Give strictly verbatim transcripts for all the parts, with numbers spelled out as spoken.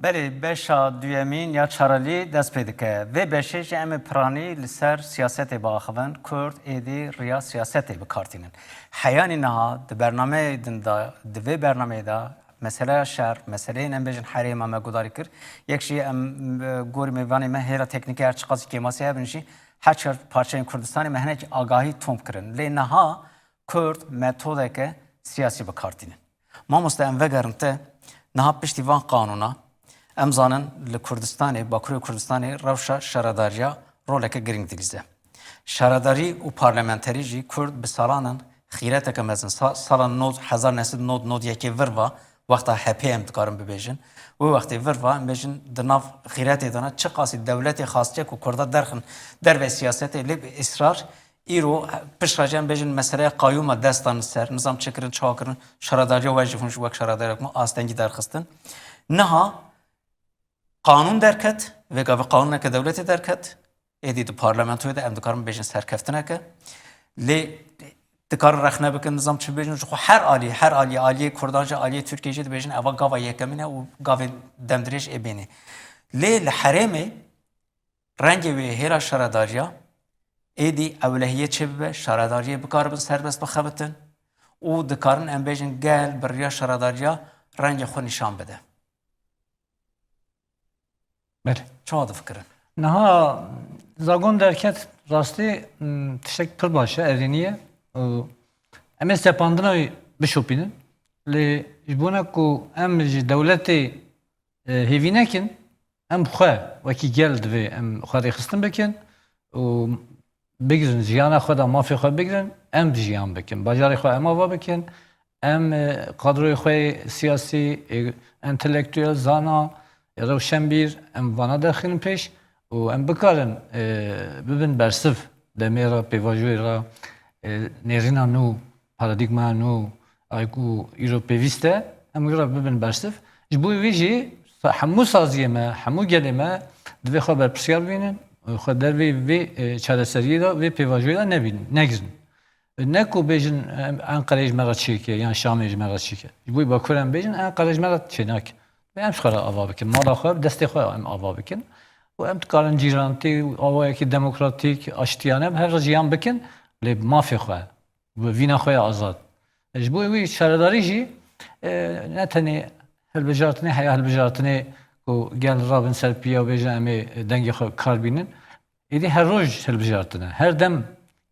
Belê, beşa duyemîn ya çarelî dest pê dike. Vê beşê jî em ê piranî li ser siyasetê biaxivin. Kurd êdî riya siyasetê bi kar tînin. Heyanî niha di bernameyê din de, di vê bernameyê de meseleya şer, meseleyên em bêjin herêma me gudarî kir. Yek jî em, e, gorî mêvanê me hêla teknîkê her çiqasî kêmasî hebin jî her çar parçeyên Kurdistanê me hinekî agahî tom kirin. Lê niha Kurd metodeke siyasî bi kar tînin. Mamoste, em vegerin te, niha piştî van qanûna, em zanin li Kurdistanê, Bakurê Kurdistanê rewşa şaredariya roleke girîng dilîze. Şaredarî û parlamenterî jî Kurd bi salan in xîreteke mezin, sa-, sala nod, hezar neh sed nod, nod yekê vir va, wexta H P em dikarin bibêjin, wê wextê vir va, em bêjin di nav xîretê de ne, çiqasî dewletê xastiye ku Kurda derxin dervê siyasetê, lê bi israr Îro piştre jî em bêjin meseleya qayûma dest dan li ser, nizam çêkirin, çawa kirin, şaredariya we jî hûn ji wek şaredarek me astengî derxistin. Niha qanûn derket, vê gavê qanûneke dewletê derket, êdî di parlamentoyê de em dikarin bêjin serkeftineke. Lê dikarin rexne bikin, nizam çi bêjin, ji xwe her alî, her alî, aliyê Kurdan jî, aliyê Tirkiyê jî dibêjin, eva gava yekemîn e û gavên demdirêj ê bênê. Lê li herêmê Rengê wê hêla şaredariya êdî ewlehiyê çêbibe, şaredariyê bikaribin serbest bixebitin û dikarin em bêjin gel bi riya şaredariya rengê xwe nîşan bide. Belê. Çawa difikirin? Niha zagon derket rastî, m, tiştek pir baş e, erênî ye. Û em ê sepandina wî bişopînin. Lê ji bona ku em ji dewletê e, hêvî nekin, em xwe wekî gel divê em xwe rêxistin bikin û bigrin, jiyana xwe de mafê xwe bigrin, em jiyan bikin. Bajarê xwe em ava bikin, em, e, kadroyê xwe yê siyasî, e, entelektuel, zana, e, rewşenbîr, em vana derxînin pêş û em bikarin, e, bibin bersiv demê re, pêvajoyê re, e, nêrîna nû, paradîgmaya nû, ay ku îro pêwîst e, em wî re bibin bersiv. Ji bo wî jî sa-, hemû saziyê me, hemû gelê me divê xwe berpirsiyar bibînin, xwe dervê vê, e, çareseriyê de, vê pêvajoyê de nebînin, negirin. Ne ku bêjin, em, Enqereyê ji me re çêke, yan Şamê ji me re çêke. Ji bo wî Bakur em bêjin, Enqere ji me re çênake. Em ji xwe re ava bikin, mala xwe, bi destê xwe em ava bikin. Û em dikarin cîrantî û awayekî demokratîk, aştiyane bi hev re jiyan bikin, lê bi mafê xwe. Bi vîna xwe ya azad. Ji bo wî şaredarî jî, e, ne tenê hilbijartinê, heya hilbijartinê ku gel rabin ser piya û bêjin em ê dengê xwe kar bînin. Êdî her roj hilbijartin e. Her dem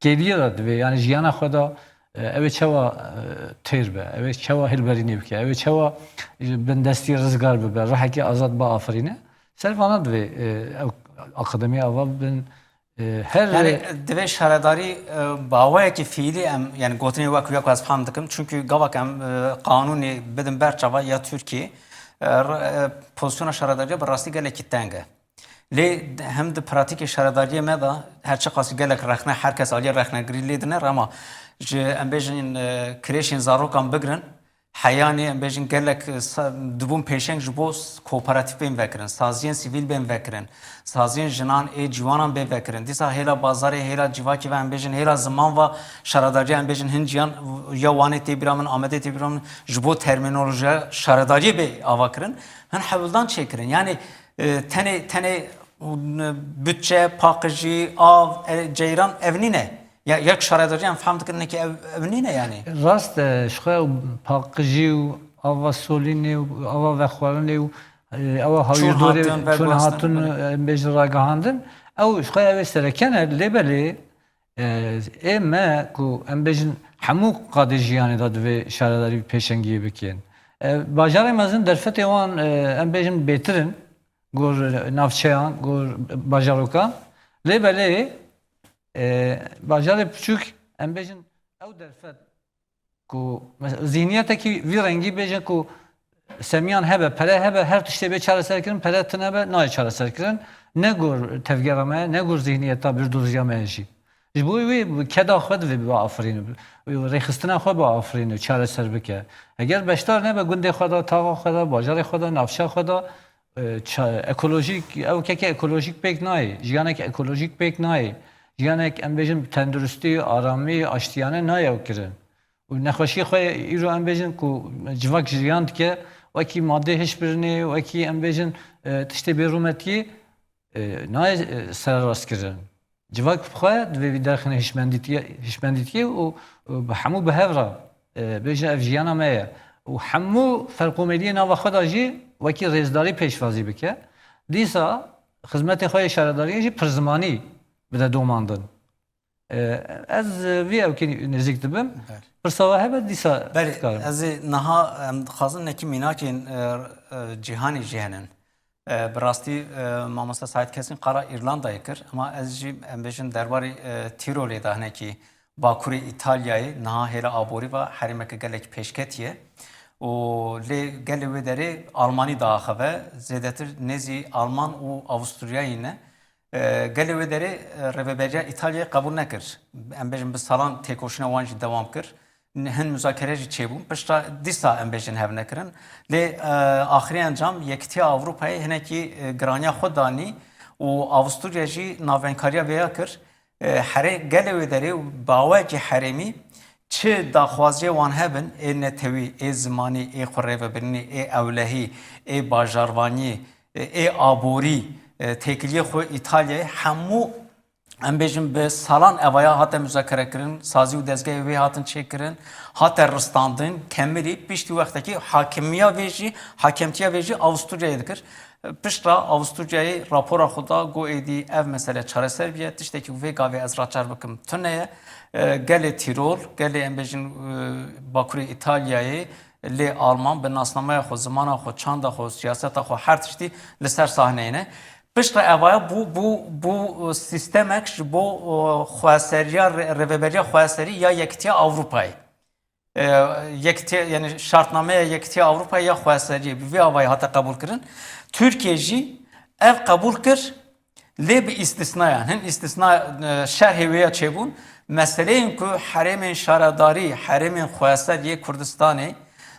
kêliyê de divê, yani jiyana xwe de, e, ew ê çawa, e, têr be, ew ê çawa hilberînê bike, ew ê çawa ji bindestî rizgar bibe, ruhekî azad biafirîne. Ser vana divê, e, ew akademiya ava bin, E, her Yani divê şaredarî, e, bi awayekî fiîlî em, yani gotinê wek, wek ez fam dikim. Çünkü gavak em, e, qanûnê bidin ber çava ya Tirkiyê, e, r-, e, pozisyona şaredariya bi rastî gelekî teng e. Lê hem di pratîkê şaredariyê me de her çiqas gelek rexne, her kes aliyê rexnegirî lê diner ama ji em bêjin, e, kirêşên zarokan bigrin, Heyanî, em bêjin, gelek, e, sa-, dibûn pêşeng ji bo s-, kooperatîf bên vekirin, saziyên sivîl bên vekirin, saziyên jinan ê ciwanan bê vekirin. Dîsa hêla bazarê, hêla civakî ve, em bêjin, hêla ziman ve şaredariya, em bêjin, hin ciyan ya Wanê tê bîra min, Amedê tê bîra min, ji bo termînolojiya şaredariyê bê ava kirin, hin hewldan çêkirin. Yani, e, tenê, tenê, e, budçe, paqijî, av, e, ceyran ev nîne. Ya, ya şaredariyan fam dikin ki ev, ev nîne yani. Rast e, ji xwe paqijî û ava solînê û ava vexwarinê û, e, ava hawirdorê çûn hatun, em bêjin ragihandin. Ew ji xwe ew ê sereken e, lê belê, e, ê me ku em bêjin hemû qadê jiyanê de divê şaredarî pêşengiyê bikin. E, bajarê mezin derfetê wan, e, em bêjin bêtir in, gor navçeyan, gor bajarokan. Lê belê, E, bajarê piçûk, em bêjin, ew derfet ku mes-, zihniyetekî vî rengî bêje ku semiyan hebe, pere hebe, her tiştê bê çareserkirin, pere tune be, nayê çareserkirin. Ne gor tevgera me, ne gor zihniyeta bîrdoziya me jî. Ji bo wî keda xwe divê biafirîne, rêxistina xwe biafirîne, çareser bike. Eger beşdar nebe gundê xwe de, taxa xwe de, bajarê xwe de, navça xwe de, e, ça-, ekolojîk, ew keke ekolojîk pêk nayê, jiyanek ekolojîk pêk nayê, jiyanek, em bêjin, tenduristî, aramî, aştiyane nayê ew kirin. Û nexweşî xwe îro, em bêjin, ku civak jiyan dike Wekî madê hişbirinê, wekî em bêjin, e, tiştê bêrûmetiyê, e, nayê, e, serrast kirin. Civak bi xwe divê vî derxine hişmendîtiyê, hişmendîtiyê û, û bi hemû bi hev re, e, bêje ev jiyana me ye. Û hemû ferqomêdiyê nava xwe de jî wekî rêzdarî pêşwazî bike. Dîsa xizmetên xwe yê şaredariyê jî pirzimanî bide domandin. E, ez vî ewkî nêzîk dibim. Belê. Pirsa we hebe dîsa Belê, dikarim. Ez ê niha, em dixwazin nekî mînakên, e, e, cîhanê jî henin. E, bi rastî, e, mamoste Saîd Kesîn qala Îrlandayê kir, ema ez jî, em bêjin, derbarê, e, Tîrolê de hinekî bakurê Îtalyayê, niha hêla aborî ve herêmeke gelek pêşketî ye. Û lê gelê wê derê Almanî diaxive, zêdetir nêzî Alman û Avusturyayê ne. E, gelê wê derê, e, rêveberiya Îtalyayê qebûl nekir. Em bêjin bi salan têkoşîna wan jî dewam kir. Hin muzakere jî çêbûn. Pişta dîsa em bêjin hev nekirin. Lê, e, axirî encam Yekîtiya Ewropayê hinekî, e, giraniya xwe danî û Avusturya jî navendkariya vêya kir. E, here gelê wê derê û bi awayekî herêmî çi daxwaziyê wan hebin, ê netewî, ê zimanî, ê xwerêvebirinî, ê ewlehî, ê bajarvaniyê, e, ê aborî, e, têkiliyê xwe Îtalyayê hemû, em bêjin, bi salan evaya hate muzakere kirin, sazî û dezgehê wê hatin çêkirin, hate ristandin, kemirî, piştî wextekî hakimiya vê jî, hakemtiya vê jî Avusturyayê dikir. Piştre Avusturyayê rapora xwe da, got êdî ev mesele çareser bûye, tiştekî ku vê gavê ez raçar bikim tune ye. E, gelê Tîrol, gelê, em bêjin, e, Bakurê Îtalyayê, lê Alman bi nasnameya xwe, zimana xwe, çanda xwe, siyaseta xwe, her tiştî li ser sahneyê ne. Piştre evaya bû, bû, bû, e, sîstemek ji bo, e, xweseriya, rê-, rêveberiya xweserî ya Yekîtiya Ewropayê. E, yekîtiya, yani şartnameya Yekîtiya Ewropayê ya xweseriyê bi vî avayî hate qebûlkirin. Tirkiye jî ev qebûl kir, lê bi îstisnayan. Hin îstisna, e, şerhê wê ya çêbûn, meseleyên ku herêmên şaredarî, herêmên xweser yê Kurdistanê,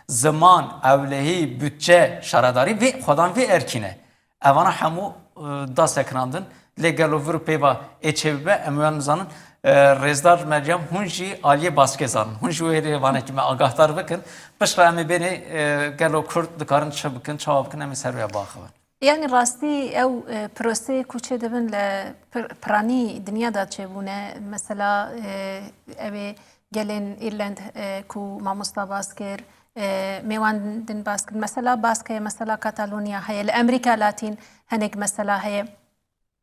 ziman, ewlehî, budçe, şaredarî vê xwedan vê erkî ne. Evana hemû, e, da sekinandin. Lê gelo vir û pêva ê çê bibe, em wan nizanin. E, Rêzdar Meryem, hûn jî aliyê baskê zanin. Hûn jî wê rêvanekî me agahdar bikin. Piştre em ê bênê, e, gelo Kurd dikarin çi bikin, çawa bikin, em ê ser wê biaxivin. Yani rastî ew, e, proseyê ku çêdibin li pir-, piranî dinya de çêbûne. Mesela, e, ew ê gelên Îrland, e, ku mamosta bas kir, e, mêwan din bas kir. Mesela bask heye, mesela Katalonya heye, li Amerîka Latîn hinek mesela heye.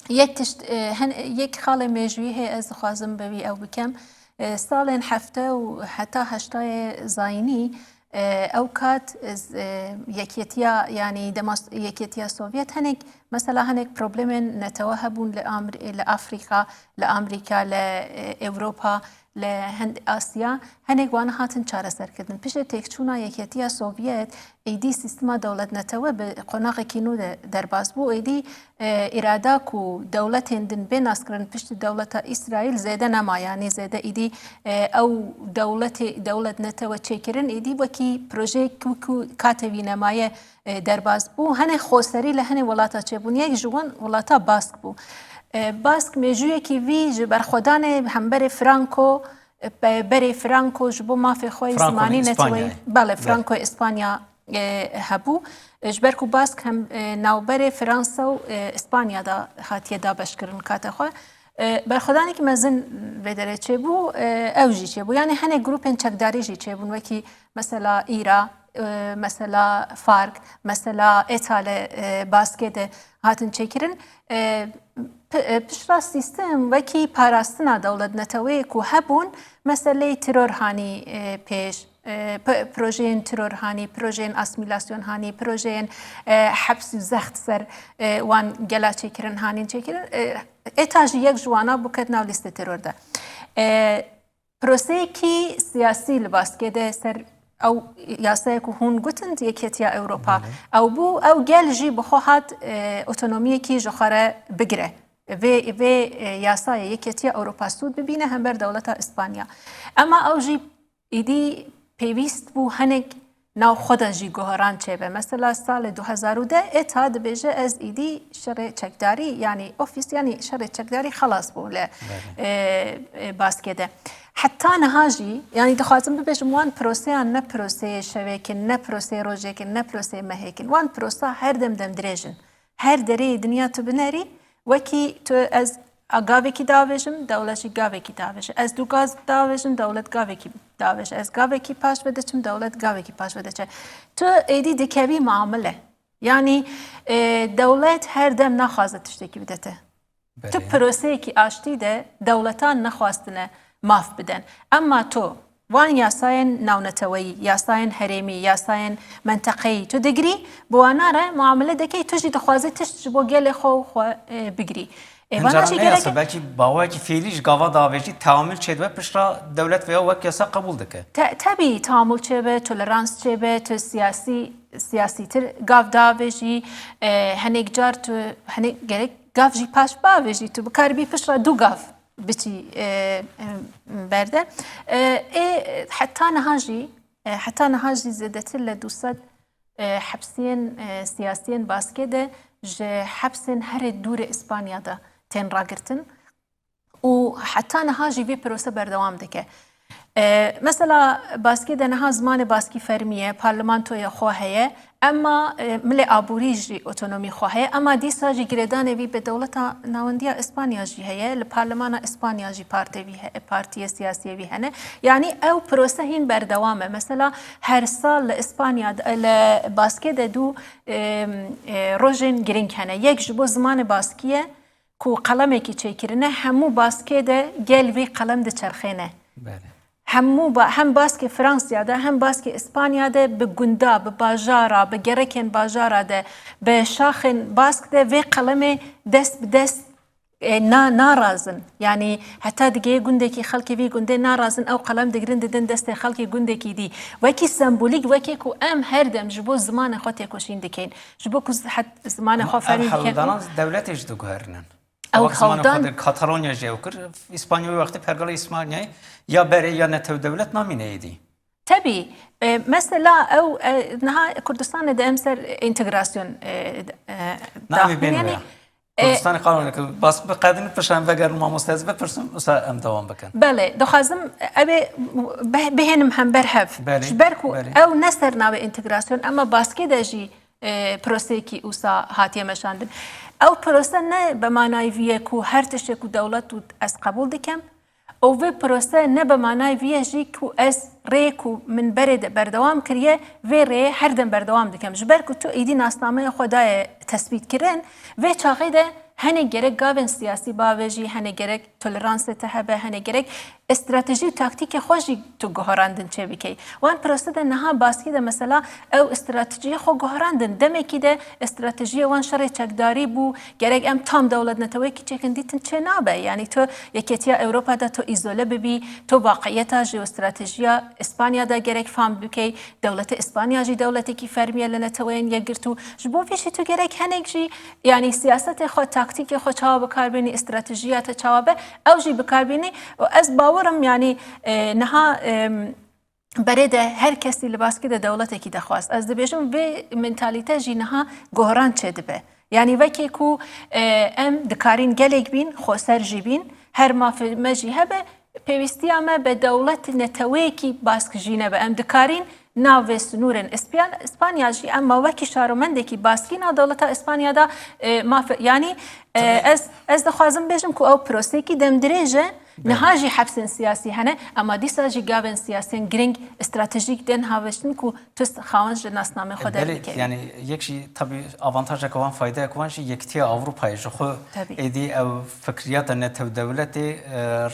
Yek tişt, e, hen-, yek xalê mêjûyî heye ez dixwazim bi wî ew bikem. E, salên hefte û heta heştayê zayînî, e, ew kat, e, z-, e, yekêtiya, yanî demos-, yekêtiya Sovyet hinek, mesela hinek problemên netewe hebûn li Amr-, li Afrîka, li Amrîka, li, e, Ewropa, li Hind, Asya, hinek wan hatin çareserkirin. Piştê têkçûna Yekêtiya Sovyet, êdî sîstema dewletnetewe bi qonaxekî nû de derbas bû. Êdî, e, îrada ku dewletên din bê naskirin piştî dewleta Îsraîl zêde nema, yanî zêde êdî, e, ew dewletê, dewletnetewe çêkirin, êdî wekî projeyek ku, ku katê wî nemaye, e, derbas bû. Hinek xoserî li hinek welata çêbûn. Yek ji wan welata Bask bû. E, Bask mêjûyekî vî ji berxwedanê hemberê Franco, e, pe-, berê Franco ji bo mafê xwe yê Franco zimanî li neteweyî. Îspanyayê. Belê, Belê. Franco Îspanya, e, hebû. E, ji ber ku Bask hem, e, navberê Fransa û, e, Îspanya de hatiye dabeşkirin kate xwe. E, berxwedanekî mezin vê derê çêbû, e, ew jî çêbû. Yanî hinek grûpên çekdarî jî çêbûn, wekî mesela îra, e, mesela FARC, mesela ETA li, e, Baskê de hatin çêkirin. E, p-, e, piştra sîstem wekî parastina dewletneteweyê ku hebûn, meseleyê teror hanî, e, pêş, e, p-, projeyên teror hanî, projeyên asîmîlasyon hanî, projeyên, e, heps û zext ser, e, wan gela çêkirin hanîn çêkirin. E, ETA jî yek ji wana bû ket nav lîstê teror de. E, Proseyekî siyasî li Baskê de ser ew yasaya ku hûn gutin, Yekêtiya Ewropa. Belê. Ew bû, ew gel jî bi xwe hat, e, otonomiyekî ji xwe re bigire. Vê, vê, e, yasayê Yekêtiya Ewropa sûd bibîne hember dewleta Îspanya. Ema ew jî îdî pêwîst bû hinek nav xwe de jî guheran çêbe. Mesela salê du hezar û deh ETA dibêje, ez îdî şerê çekdarî, yanî ofîs, yanî şerê çekdarî xelas bû li, Belê. e, e, Baskê de. Heta niha jî, yanî dixwazim bibêjim, wan proseyan ne proseyê şevêk in, ne proseyê rojêk in, ne proseyê mehêk in. Wan prosa her dem demdirêj in. Her derê yê dinya tu binerî, wekî tu ez a gavekî davêjim, dewlet jî gavekî davêje. Ez du gaz davêjim, dewlet gavekî davêje. Ez gavekî paş ve diçim, dewlet gavekî paş ve diçe. Tu êdî dikevî muamile. Yanî, e, dewlet her dem naxwaze tiştekî bide te. Tu Belê. proseyekî aştî de dewletan nexwastine maf bidin. Emma tu wan yasayên navneteweyî, yasayên herêmî, yasayên menteqeyî tu digirî, bi wana re muamele dekey, tu jî dixwazî tişt ji bo gelê xwe û xwe, e, bigirî. Ê, vana Hincana jî ne gerek yasa, belkî bawekî fiîlî ji gava davêjî, teamul çêdibe, piştra dewlet vêya wek yasa qebûl dike. Te-, tebî teamul çêbe, tolerans çêbe, tu siyasî, siyasîtir gav davêjî, e, hinek car tu, hinek gerek gav jî paş bavêjî, tu bikaribî piştra du gav biçî, e, e, berde. E, ê, heta niha jî, e, heta niha jî zêdetir le du sed, e, hepsiyên, e, siyasiyên Baskê de ji hepsên herê dûrê Îspanya de tên ragirtin û heta niha jî vê prose berdewam dike. E, mesela Baskê de niha zimanê Baskî fermî ye, parlamentoya xwe heye, emma, e, milê aborî jî otonomî xwe heye, emma dîsa jî girêdanê vî bi dewleta nawendiya Îspanya jî heye, li parlemana Îspanya jî partê vî he-, partiyê siyasiyê vî hene. Yanî ew prose hîn berdewam e. Mesela her sal li Îspanya de, li Baskê de du, e, e, rojên girîng hene. Yek ji bo zimanê Baskî ye, ku qelemekî çêkirine, hemû Baskê de gel vê qelem diçerxêne. Belê. Hemû ba-, hem Baskê Fransya de, hem Baskê Îspanya de bi gunda, bi bajara, bi gerekên bajara de, bi şaxên Bask de vê qelemê dest bi dest, e, na-, narazin. Yanî heta digê gundekî xelkê vî gundê narazin, ew qelem digirin didin destê xelkê gundekî dî. Wekî sembolîk, wekê ku em her dem ji bo zimanê xwe têkoşîn dikeyn. Ji bo ku z-, het-, zimanê xwe fermî bikin. Hewldanan dewletê jî diguherînin. Ew Wek zimanê xwe hewldan- de Katalonya jî ew kir. Îspanya wê wextê pergala Îspanyayê ya berê ya netew dewlet namîne êdî. Tebî, e, mesela ew, e, niha Kurdistanê de em ser entegrasyon, e, e, Na, em ê daxin, bên yanî, wêya. e, Kurdistanê qanûnê kir. Bas bi qedin pişan vegerin mamoste ez bipirsim, wisa em dewam bikin. Belê, dixwazim ev ê beh-, bihênim hember hev. Belê, Ji ber ku belê. ew ne ser navê entegrasyon, ema Baskê de jî e, proseyekî wisa hatiye meşandin. Ew prose ne be manayî vî ye ku her tiştê ku dewlet û ez qebûl dikem û vê prose ne be manayî vî ye jî ku ez rêyê ku min berê de berdewam kiriye, vê rêyê her dem berdewam dikem. Ji ber ku tu êdî nasnameya xwe daye tesbîtkirin, vê çaxê de henê gerek gavên siyasî bavêjî, henê gerek toleransê te hebe, henê gerek stratejî û taktîkê xwe jî tu guherandin çêbikey. Wan prose de niha Baskî de mesela ew stratejiyê xwe guherandin. Demekî de stratejiyê wan şerê çekdarî bû, gerek em tam dewlet neteweyekî çêkin dîtin çênabe. Yanî tu yeketiya Ewropa de tu îzole bibî, tu waqiyeta jeostratejiya Îspanya de gerek fam bikey. Dewleta Îspanya jî dewletekî fermî ye li Neteweyên Yekgirtû. Ji bo vê jî tu gerek henek jî, yanî siyasetê xwe, taktîkê xwe çawa bikar bînî, stratejiya te çawa be, ew jî bikar bînî. Û ez bawer im, yanî, e, niha, e, berê de her kesî li Baskî de dewletekî dixwast. Ez dibêjim vê mentalîte jî niha goran çêdibe. Yanî wekî ku, e, em dikarîn gelek bîn, xweser jî bîn, her mafê me jî hebe, pêwîstiya me bi dewlet neteweyekî bask jî nebe. Em dikarîn navê sinûrên Îspyan-, Îspanya jî, ema wekî şaromendekî baskî nav dewleta Îspanya de, e, mafê, yanî, e, Tabii. ez, ez dixwazim bêjim ku ew proseyekî demdirêj e. Belê. Niha jî hepsên siyasî hene, ema dîsa jî gavên siyasiyên girîng, stratejîk tên havêştin ku tu xawan ji nasnamê xwe Belê, derdikevî. Yanî yek jî tabî avantajeke wan, faydeyeke wan jî yekitiya Ewropayê ji xwe Tabî. êdî ew fikriyata netew dewletê, e,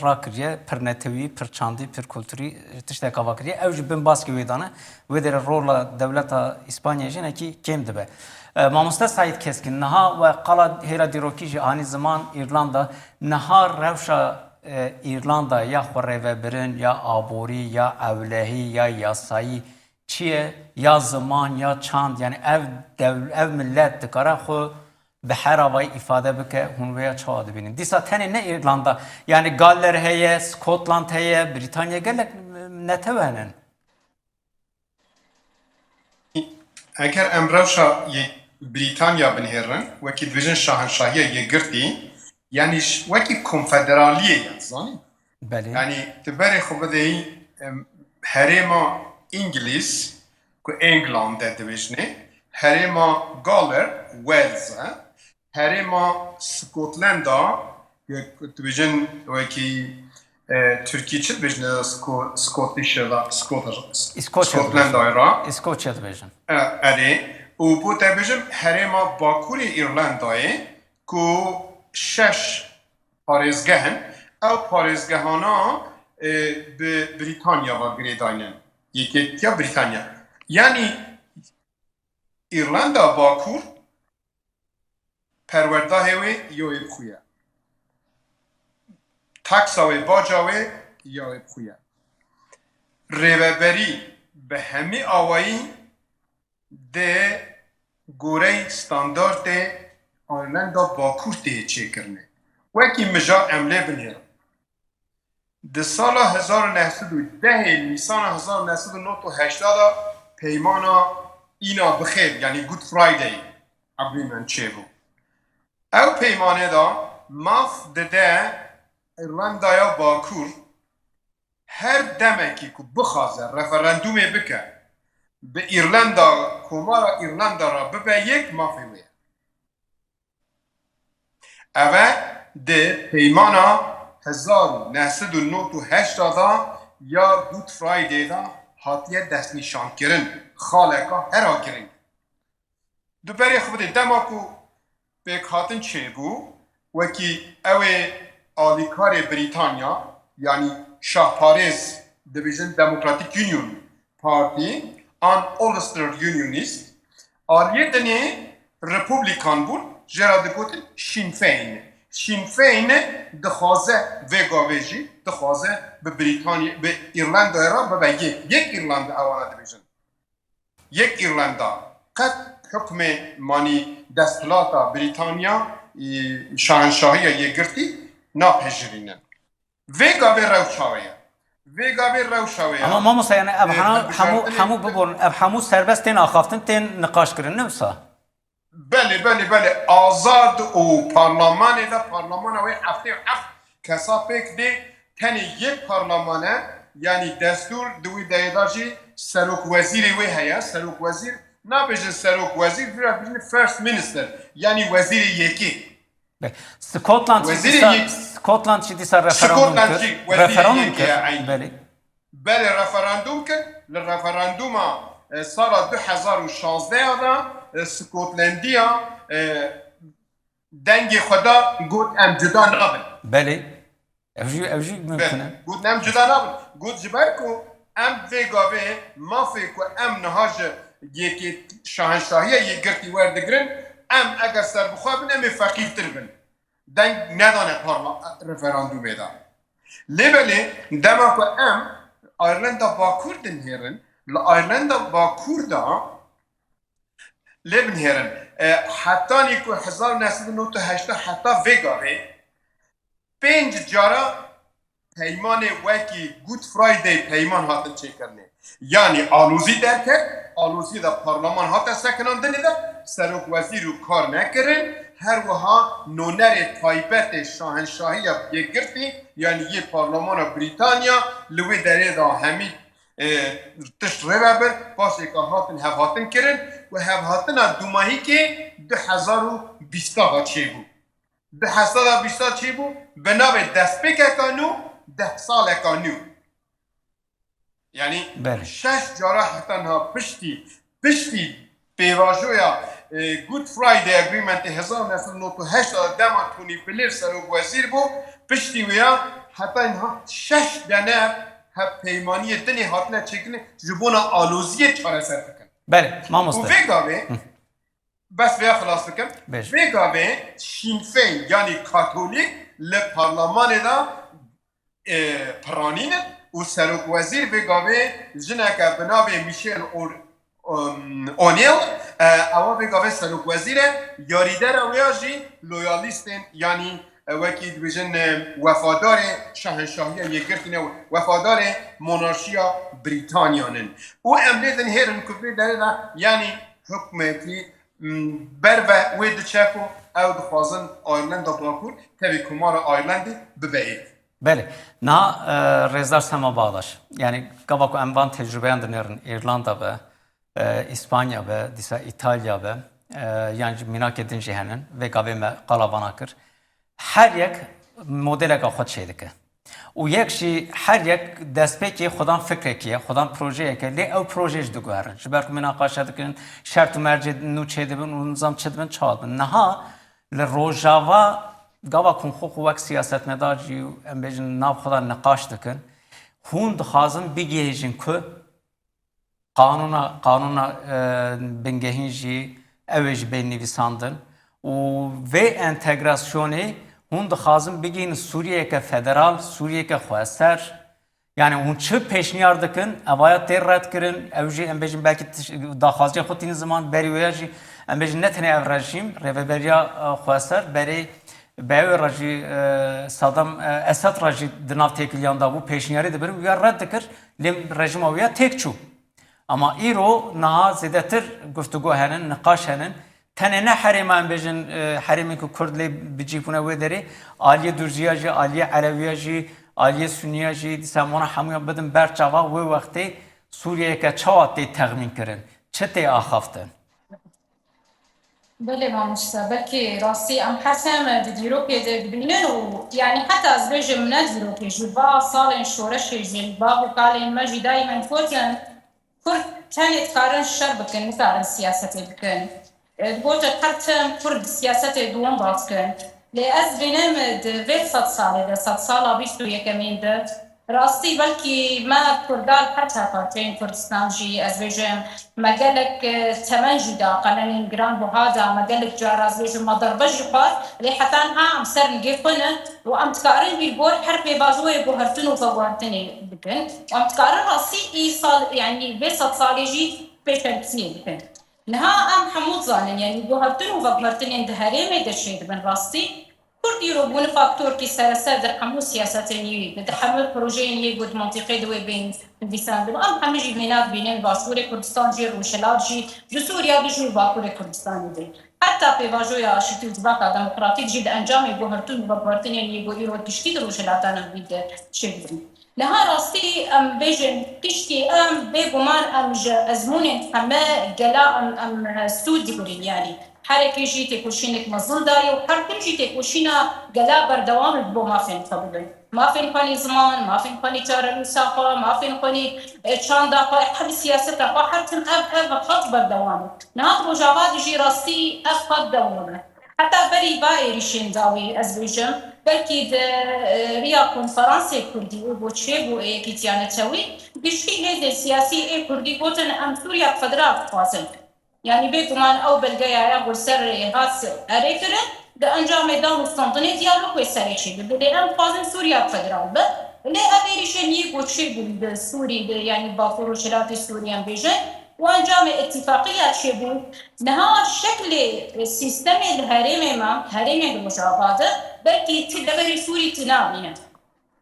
rakiriye, pir netewî, pir çandî, pir kulturî, tiştek ava kiriye. Ew jî bin baskê wê dane. Wê derê rola dewleta Îspanyayê jî hinekî kêm dibe. E, Mamoste Saîd Keskin, niha we qala hêla dîrokî jî anî ziman Îrlanda, niha rewşa, e, Îrlanda ya xwerêvebirin, ya aborî, ya ewlehî, ya yasayî, çi ye, ya ziman, ya çand, yanî ev dew-, ev milet dikare xwe bi her avayî îfade bike, hûn vêya çawa dibînin? Dîsa tenê ne Îrlanda, yanî Galler heye, Scotland heye, Brîtanya, gelek netew hene. Eger em rewşa yê Brîtanya binihêrin, wekî dibêjin şahenşahiya yekgirtî, yanî ş-, wekî konfederaliyê ye, zanî? Belê. Yanî tu berê xwe bideyî, em, herêma Îngilîz, ku England e dibêjinê, herêma Galler, Wales e, herêma Scotland a, ku dibêjin wekî, e, Tirkî çi dibêjin, Sco-, Scottish e da, Scot-, Îskoçya Scotland a ra. Îskoçya dibêjin. E, erê. Û bo te bêjim herêma Bakurê Îrlandayê ku şeş parêzgeh in. Ew parêzgehana, e, bi Brîtanya ve girêdayî ne. Yekêtiya Brîtanya. Yanî Îrlanda Bakur perwerdahê wê ya wê bi xwe ye. Taksa wê, baca wê ya wê bi xwe ye. Rêveberî bi hemî awayî dê goreyî standartê Îrlanda Bakur tê çêkirinê. Wekî mijal em lê binêrin. Di sala hezar û neh sed û dehê Nîsana hezar û neh sed û nod û heştê de peymana îna bixêr, yanî Good Friday Agreement çêbû. Ew peymanê de maf dide Îrlandaya Bakur her demekî ku bixwaze referandûmê bike, bi Îrlanda, Komara Îrlanda re bibe yek, mafê wê ye. Ev e di peymana hezar û neh sed û nod û heşt de ya Good Friday de hatiye destnîşankirin, xaleka hera giring. Tu berê xwe bidê, dema ku pêkhatin çêbû, wekî ew ê alîkarê Brîtanya, yanî şahparêz dibêjin Democratic Union Party an Ulster Unionist, aliyê dinê Republikan bûn, jê re digotin Sinn Féin. Sinn Féin dixwaze vê gavê jî, dixwaze bi Brîtanya, bi Îrlandayê re bibe yek. Yek Îrlanda ewana dibêjin. Yek Îrlanda. Qet hukmê manî desthilata Brîtanya, e, şahenşahiya yekgirtî napejirînin. Vê gavê rewşa wê ye. Vê gavê rewşa wê ye. Ama mamosta, yani ev E, hana-, hemû, hilbijartinê hemû biborin, ev hemû serbest tên axaftin, tên niqaş kirin, ne wisa? Belê, belê, belê. Azad û parlemanê de, parlemana wê heftê û heft kesa pêk dê, tenê yek parleman e, yanî destûr di wî derê de jî serok wezîrê wê heye, serok wezîr, nabêjin serok wezîr, vira bêjin first minister, yanî wezîrê yekê. Be-, Scotland jî Wezîrê dîsa, yek- Scotland jî dîsa referandum Scotland kir. Jî wezîrê Referandum yekê kir. Ye, eynî. Belê. Belê, referandum kir. Li referanduma, e, sala du hezar û şazdeh de, e, Scotlandiya, e, dengê xwe da, got, "Em cuda nabin." Belê. Ev jî, ev jî mimkun e. Belê. Got, "Em cuda nabin." Got, "Ji ber ku em vê gavê mafê ku em niha ji yekê şahenşahiya yekgirtî werdigirin, em eger serbixwe bin, em ê feqîrtir bin." Deng nedane parla-, referandumê de. Lê belê, dema ku em Îrlanda Bakur dinihêrin, li Îrlanda Bakur de lê binihêrin, e, hetanî ku hezar û neh sed û nod û heşt heta vê gavê pênc cara peymanê wekî Good Friday peyman hatin çêkirinê. Yanî alozî derket, alozî de parleman hate sekinandinê de, serok wezîr û kar nekirin, her wiha nonerê taybetê şahenşahiya yekgirtî, yanî yê parlemana Brîtanya li wê derê de hemî, e, tişt rêve bir, paşê ka hatin hevhatin kirin û hevhatina dûmahîkê du hezar û bîsta çêbû. Di hezar û bîsta çêbû, bi navê destpêkeka nû, deh saleka nû. Yanî Belê. şeş cara heta niha piştî, piştî pêvajoya, e, Good Friday Agreementê hezar û neh sed û nod û heşt de dema Tony Blair serok wezîr bû, piştî wê ya heta niha şeş dene hevpeymaniyê dinê hatine çêkirin ji bona aloziyê çareser bikin. Belê, Û mamoste. vê gavê, Hı. bes vêya xilas bikim, Bêje. vê gavê Sinn Féin, yanî Katolîk li parlemanê de, e, piranîn in û serokwezîr vê gavê jineke bi navê Michelle Or-, um, O'Neill, e, ewa vê gavê serokwezîr e, yarîdera wê ya jî loyalîstên, yanî, e, wekî dibêjin, e, wefadarê şahenşahiya yekgirtî ne, wefadarê monarşiya Brîtanyan in. Û em lê dinihêrin ku vê derê de, yanî hikûmetî, m, ber ve wê diçe ku ew dixwazin Îrlanda Bakur tevî Komara Îrlandê bibe yek. Belê. Niha, e, Rêzdar Sema Bağdaş, yani gava ku em van tecrûbeyan dinêrin, Îrlanda be, e, Îspanya be, dîsa Îtalya be, e, yan jî mînakê din jî henin, vê gavê me qala vana kir. Her yek modeleka xwe çêdike. Û yek jî, her yek destpêkê xwedan fikrekî ye, xwedan projeyeke, lê ew projeyê jî diguherin. Ji ber ku mînaqaşe dikin, şert û mercê nû çêdibin û nizam çêdibin, çawa dibin. Niha li Rojava gava ku xwe xwe wek siyasetmedar jî û em bêjin nav xwe de niqaş dikin, hûn dixwazin bigihêjin ku qanûna, qanûna, e, bingehîn jî ew ê jî bên nivîsandin û vê entegrasyonê hûn dixwazin bigihînin Sûriyeyeke federal, Sûriyeyeke xweser. Yani hûn çi pêşniyar dikin, evaya tê redkirin, ew jî em bêjin belkî tiş-, daxwaziya xwe tînin ziman, berî wêya jî em bêjin ne tenê ev rejîm, rêveberiya, e, xweser, berê, berê wê re jî, e, Saddam, e, Esad re jî di nav têkiliyan de bû, pêşniyarî dibir, wîya red dikir, lê rejîma wîya têk çû. Ama îro niha zêdetir guftûgo henin, niqaş henin. Tenê ne herêma em bêjin, e, herêmên ku Kurd lê bi cî bûne wê derê, aliyê Durziya jî, aliyê Elewiya jî, aliyê Sunniya jî, dîsa em wana hemûyan bidin ber çava wê wextê Sûriyeyeke çawa tê texmîn kirin, çi tê axaftin? Belê mamoste, belkî rastî em her tim di dîrokê de dibînin û, yanî heta ez bêjim ne dîrokê, ji va salên şoreşê jî, bav û kalên me jî daîmen gotin, Kurd tenê dikarin şer bikin, nikarin siyasetê bikin. E, digotin her tim Kurd di siyasetê di wan de dikin. Lê ez dibînim di vê sed salê de, sedsala bîst û yekemîn de, rastî belkî me Kurdan her çar parçeyên Kurdistan jî, ez bêjim, me gelek, e, temen jî da, qelenên giran buha da, me gelek cara, ez bêjim, me derbe jî xwar, lê heta niha em ser nigê xwe ne û em dikarin vî gor her pêvajoyê guhertin û veguhertinê bikin. Em dikarin rastî îsal, yanî vê sed salê jî pêşengtiyê bikin. Niha em hemû dizanin, yanî guhertin û veguhertinên di herêmê de çêdibin rastî. Kurd îro bûne faktorkî sereser di hemû siyasetên yê de, di hemû projeyên yê ku di mintîqê de wê bên nivîsandin. Em hemû jî vêna dibînin, Başûrê Kurdistan jî, Rojhilat jî, di Sûriya de jî û Bakurê Kurdistanê de. Heta pêvajoya aştî û civaka demokratîk jî di encamê guhertin û veguhertinên yê ku îro giştî di Rojhilata Navîn de çêdibin. Niha rastî em bêjin, piştî em bêguman em ji ezmûnên heme gela em, em, e, sûd digirin, yanî herekî jî têkoşînek mezin daye û her tim jî têkoşîna gela berdewam e bo mafên xwe bibin. Mafên xwe nî ziman, mafên xwe nî çarenûsa xwe, mafên xwe nî, e, çanda xwe, hemî siyaseta xwe, her tim ev, ev xet berdewam e. Niha di Rojava de jî rastî ev xet dewam e. Heta berî va êrîşên dawî, ez bêjim, belkî di, e, riya konferansê Kurdî û bo çêbû ê Yekîtiya Netewî, giştî hêzên siyasî ê Kurdî gotin, em Sûriya federal dixwazin. Yanî bêguman ew belgeya ya ku li ser hat erê kirin, di encamê danûstandinê diyalog wê serê çêbibe. Lê em dixwazin Sûriya federal be. Lê ev êrîşên yê ku çêbûn di Sûrî de, yanî Bakur Rojhilatê Sûrî em bêjin, û encamê îtîfaqiya çêbûn, niha şeklê, e, sîstemê li herêmê me, herêmê li Rojava de, belkî ti deverê Sûrî ti nabîne.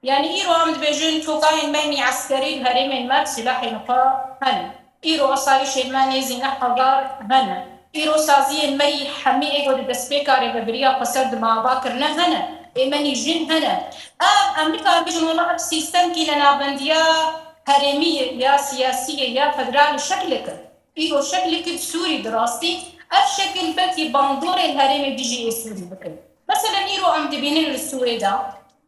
Yanî îro em dibêjin tokayên me yên eskerî li herêmên me bi silahên xwe hene. Îro asayişên me nêzî neh hezar hene. Îro saziyên me yî hemî ê ku di destpêka rêvebiriya xweser di me ava kirine hene. Ê me nî jin hene. Ev em nikarin bêjin wela ev sîstemkî nenabendiya herêmî ye, ya siyasî ye, ya federal e, şeklek e. Îro şeklekî di Sûrî di rastî, ev şekil belkî bandorê li herêmê dijî ê Sûrî bikin. Meselen îro em dibînin li Swêda,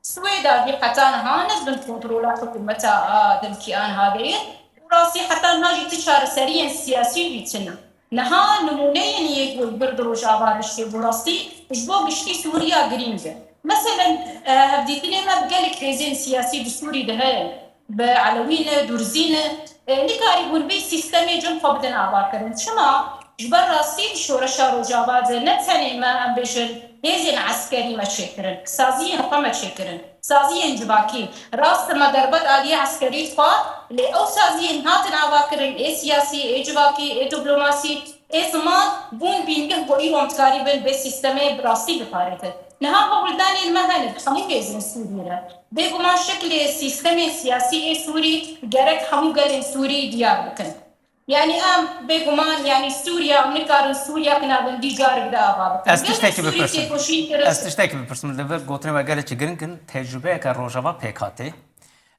Swêda jî heta niha ne bin kontrola hikûmeta a demkî a niha de ye û rastî heta niha jî ti çareseriyên siyasî jî tune. Niha nimûneyên yê ku li vir di Rojava de çêbû rastî ji bo giştî Sûriya girîng e. Meselen, e, hevdîtinê me bi gelek hêzên siyasî di Sûrî de heye. Bi Elewî ne, Durzî ne, e, nikarîbûn vê sîstemê cem xwe bidin avakirin. Çima? Ji ber rastî di şoreşa Rojava de ne tenê me, em bêjin, hêzên eskerî me çêkirin, saziyên xwe me çêkirin, saziyên civakî. Rast e me derbet aliyê eskerî dixwar, lê ew saziyên hatin avakirin, ê siyasî, ê civakî, ê diplomasî, ê ziman, bûn bîngeh ku îro em dikarîbin vê sîstemê bi rastî biparêzin. Niha hewldanên me hene di hemû hêzên Sûrî re. Bêguman şeklê sîstemên siyasî ê Sûrî gerek hemû gelên Sûrî diyar bikin. Yani em bêguman, yani Sûriye, em nikarin Sûriye ki navendî carek di ava bikin. Ez tiştekî Sûrî bipirsîm. Têkoşîn kirin. Ez tiştekî bipirsim. Li vir gotinê we gelekî giring in. Tecrûbeyeke Rojava pêk hatê.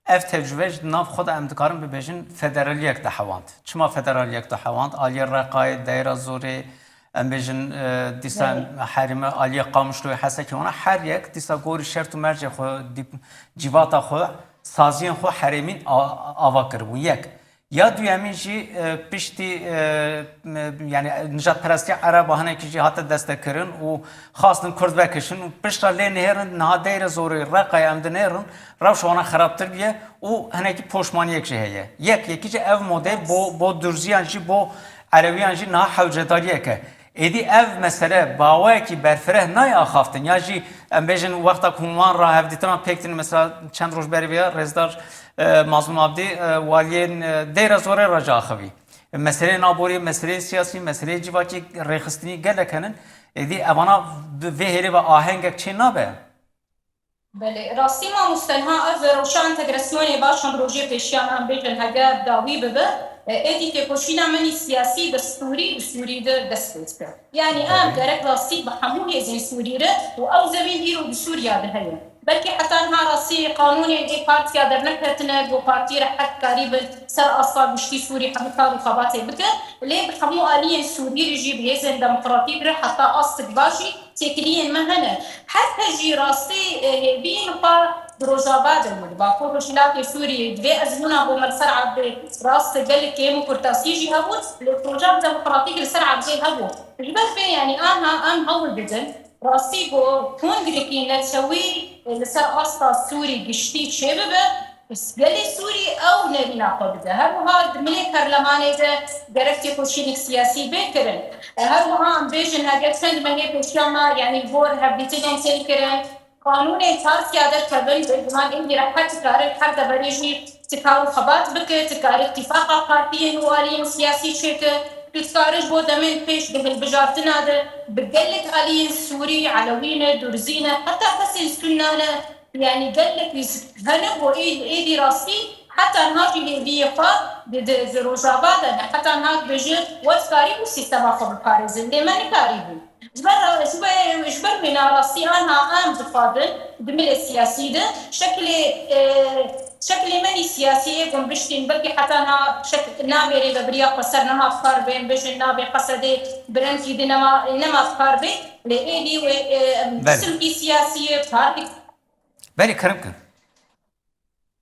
Ev tecrûbe ji nav xwe de em dikarin bibêjin federaliyek de hewand. Çima federaliyek de hewand? Aliyê Reqayê, Deyra Zorê, em bêjin, e, dîsa Belê. Herême aliyê Qamişloyê, Hesekê wana her yek dîsa gorî şert û mercê xwe, dîp-, civata xwe, saziyên xwe herêmîn a-, ava kiribûn. Yek. Ya duyemîn jî, e, piştî, e, me, yani nijadperestiya Ereba hinekî jî hate destekirin û xwastin Kurd vekişin û piştre lê nihêrin, niha Deyra Zorê, Reqayê em dinêrin, rewşa wana xerabtir biye û hinekî poşmaniyek jî heye. Yek, yekî jî ev model bo, bo Durziyan jî, bo Elewiyan jî niha hewcedariyek e. Êdî ev mesele bi awayekî berfireh nayê axaftin ya jî em bêjin wexta ku hûn wan re hevdîtina pêk tînin, mesela çend roj berê vêya rêzdar, e, Mazlûm Abdî, e, waliyên, e, Deyra Zorê re jî axivî. Meseleyên aborî, meseleyên siyasî, meseleyên civakî rêxistinî gelek henin. Êdî evana bi vê hêlê ve ahengek çê nabe? Belê, rastî mamoste, niha ev rewşa entegrasyonê va çend rojê pêşiya me em bêjin hege dawî bibe, e, êdî têkoşîna min î siyasî destûrî bi Sûrî de dest pê dike. Yanî em Belê. Gerek rastî bi hemû hêzên Sûrî re û ew zemîn îro bi Sûriya de heye. Belkî heta niha rastî qanûnên ê partiya derneketine, bo partî rehet karîbin ser asta giştî Sûrî hemû kar û xebatê bike. Lê bi hemû aliyên Sûrî re jî bi hêzên demokratîk re heta astik va jî têkiliyên me hene. Her kes jî rastî, e, hêviyên xwe di Rojava de û di Bakur Rojhilatê Sûriyê divê ezmûna bo me li ser erdê rast gelek kêm û kurtasî jî hebûn, lê projeya demokratîk li ser erdê hebû. Ji ber vê, yanî, anha em hewl didin rastî ku kongrekî netewî li ser asta Sûrî giştî çêbibe, gelê Sûrî ew nerîna xwe bide. Her wiha di milê perlemanê de gerek têkoşînek siyasî bê kirin. Her wiha em bêjin, heger çend mehê pêşiya me, yanî, li gor hevdîtinên tê kirin, qanûnên Tarsya derkevin, bêguman êdî rehet dikare li her deverê jî ti kar û xebat bike, ti kare îtîfaqa partiyên û aliyên siyasî çêke, tu dikare ji bo demên pêş di hilbijartina de bi gelek aliyên Sûrî, Elewî ne, Durzî ne, heta kesên Sunna ne, yanî gelek hene ku ê-, êdî rastî heta niha jî hêviyê xwe di, di, di Rojava de ne, heta niha dibêje we dikarîbû sîstema xwe biparêzin, lê me nikarîbû. Ji ber, ji ber, ji ber wê narastî anha em dixwazin di milê siyasî de şekilê, e, şekilê me nî siyasî yê gunbiştîn, belkî heta na şek-, navê rêvebiriya xweser nema bi kar bên, bêjin navê Qesedê bi rengî di nema, nema bi kar bê, lê êdî wê, e, Belê. Simkî siyasî yê, partî. Belê, kerem kin.